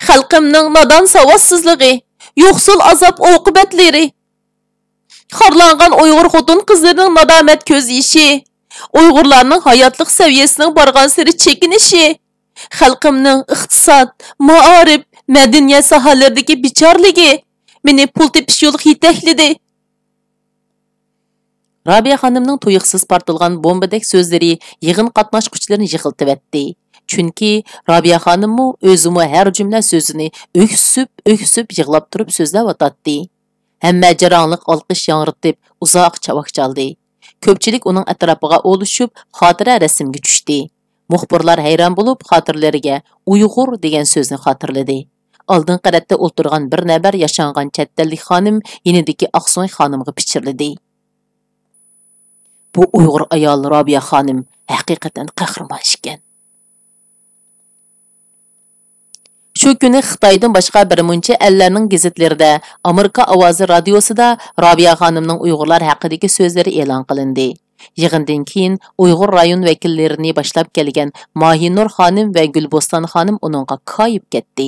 خەلقىمنىڭ نادان ساۋاتسىزلىقى، يوقسۇل ئازاب ئوقۇبەتلىرى، خارلانغان ئۇيغۇر خوتۇن-قىزلىرىنىڭ نادامەت كۆز يېشى، ئۇيغۇرلارنىڭ ھاياتلىق سەۋىيەسىنىڭ بارغانسېرى چېكىنىشى، خەلقىمنىڭ ئىقتىساد، مائارىپ، مەدەنىيەت ساھەلىرىدىكى بىچارىلىكى مېنى پۇل تېپىش يولىغا يېتەكلىدى. رابىيە خانىمنىڭ تۇيۇقسىز پارتلىغان بومبىدەك سۆزلىرى يىغىن قاتناشقۇچىلىرىنى يىغلىتىۋەتتى. چۈنكى رابىيە خانىممۇ ئۆزىمۇ ھەر جۈملە سۆزىنى ئۆكسۈپ، ئۆكسۈپ يىغلاپ تۇرۇپ سۆزلەۋاتاتتى. ھەممە جاراڭلىق ئالقىش ياڭرىتىپ، ئۇزاق چاۋاك چالدى. كۆپچىلىك ئۇنىڭ ئەتراپىغا ئولىشىپ، خاتىرە رەسىمگە چۈشتى. مۇخبىرلار ھەيران بولۇپ، خاتىرىلىرىگە ئۇيغۇر دېگەن سۆزنى خاتىرىلىدى. ئالدىنقى رەتتە ئولتۇرغان بىر نەپەر ياشانغان چەت ئەللىك خانىم يېنىدىكى ئاقسۆڭەك خانىمغا پىچىرلىدى. بۇ ئۇيغۇر ئايال رابىيە خانىم ھەقىقەتەن قەھرىمان ئىكەن. شۇ كۈنى خىتايدىن باشقا بىر مۇنچە ئەللەرنىڭ گېزىتلىرىدە، ئامېرىكا ئاۋازى رادىيوسىدا رابىيە خانىمنىڭ ئۇيغۇرلار ھەققىدىكى سۆزلىرى ئېلان قىلىندى. يىغىندىن كېيىن ئۇيغۇر رايون ۋەكىللىرىنى باشلاپ كەلگەن ماھىنۇر خانىم ۋە گۈلبوستان خانىم ئۇنىڭغا كايىپ كەتتى.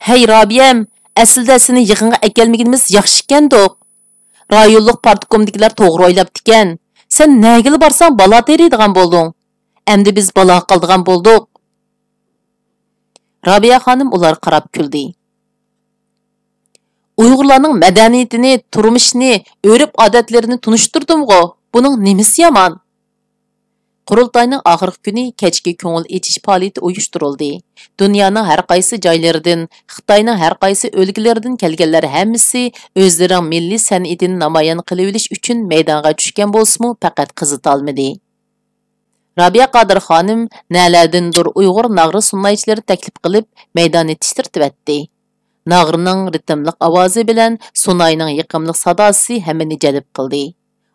ھەي رابىيەم، ئەسلىدە سېنى يىغىنغا ئەكەلمىگىنىمىز ياخشىكەندۇق. رايونلۇق پارتكومدىكىلەر توغرا ئويلاپتىكەن. سەن نەگىلا بارساڭ بالا تېرىيدىغان بولدۇڭ. ئەمدى بىز بالاغا قالىدىغان بولدۇق. رابىيە خانىم ئۇلارغا قاراپ كۈلدى. ئۇيغۇرلارنىڭ مەدەنىيىتىنى، تۇرمۇشىنى، ئۆرپ-ئادەتلىرىنى تونۇشتۇردۇمغۇ؟ بۇنىڭ نېمىسى يامان؟ قۇرۇلتاينىڭ ئاخىرقى كۈنى كەچكى كۆڭۈل ئېچىش پائالىيىتى ئۇيۇشتۇرۇلدى. دۇنيانىڭ ھەر قايسى جايلىرىدىن، خىتاينىڭ ھەر قايسى ئۆلكىلىرىدىن كەلگەنلەر ھەممىسى ئۆزلىرىنىڭ مىللىي سەنئىتىنى نامايان قىلىۋېلىش ئۈچۈن مەيدانغا چۈشكەن بولسىمۇ، پەقەت قىزىتالمىدى. رابىيە قادىر خانىم نەلەردىندۇر ئۇيغۇر ناغرا سۇنايچىلىرى تەكلىپ قىلىپ، مەيداننى تىترىتىۋەتتى. ناغرىنىڭ رىتىملىق ئاۋازى بىلەن سۇناينىڭ يېقىملىق ساداسى ھەممىنى جەلپ قىلدى.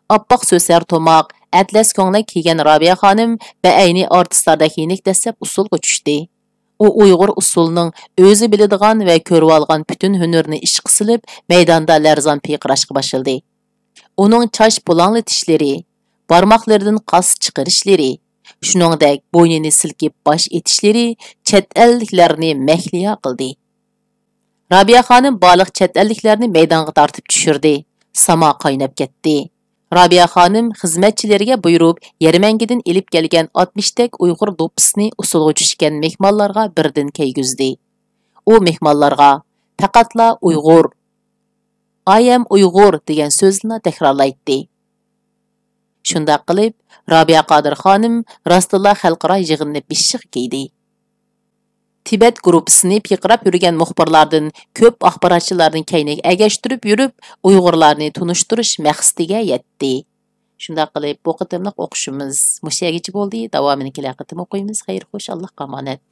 ئاپئاق سۆسەر توماق، ئەتلەس كۆڭلەك كىيگەن رابىيە خانىم بەئەينى ئارتىسلاردەك يېنىك دەسسەپ ئۇسسۇلغا چۈشتى. ئۇ ئۇيغۇر ئۇسسۇلىنىڭ ئۆزى بىلىدىغان ۋە كۆرۈۋالغان پۈتۈن ھۈنىرىنى ئىشقا سېلىپ، مەيداندا لەرزان پىرقىراشقا باشلىدى. ئۇنىڭ چاچ پۇلاڭلىتىشلىرى، بارماقلىرىدىن قاس چىقىرىشلىرى، شۇنىڭدەك بوينىنى سىلكىپ باش ئېتىشلىرى چەت ئەللىكلەرنى مەھلىيا قىلدى. رابىيە خانىم بارلىق چەت ئەللىكلەرنى مەيدانغا تارتىپ چۈشۈردى. ساما قايناپ كەتتى. رابىيە خانىم خىزمەتچىلىرىگە بۇيرۇپ، يەرمەنكىدىن ئېلىپ كەلگەن ئاتمىشتەك ئۇيغۇر دوپپىسىنى ئۇسسۇلغا چۈشكەن مېھمانلارغا بىردىن كىيگۈزدى. ئۇ مېھمانلارغا پەقەتلا «ئۇيغۇر، I am Uyghur» دېگەن سۆزنىلا تەكرارلايتتى. شۇنداق قىلىپ، رابىيە قادىر خانىم راستتىنلا خەلقئارا يىغىننى بېشىغا كىيدى. تىبەت گۇرۇپپىسىنى پىرقىراپ يۈرگەن مۇخبىرلاردىن كۆپ ئاخباراتچىلاردىن كەينىگە ئەگەشتۈرۈپ يۈرۈپ، ئۇيغۇرلارنى تونۇشتۇرۇش مەقسىتىگە يەتتى. شۇنداق قىلىپ، بۇ قېتىملىق ئوقۇشىمىز مۇشۇ يەرگىچە بولدى. داۋامىنى كېلەر قېتىم ئوقۇيمىز. خەير خوش، ئاللاھقا ئامانەت.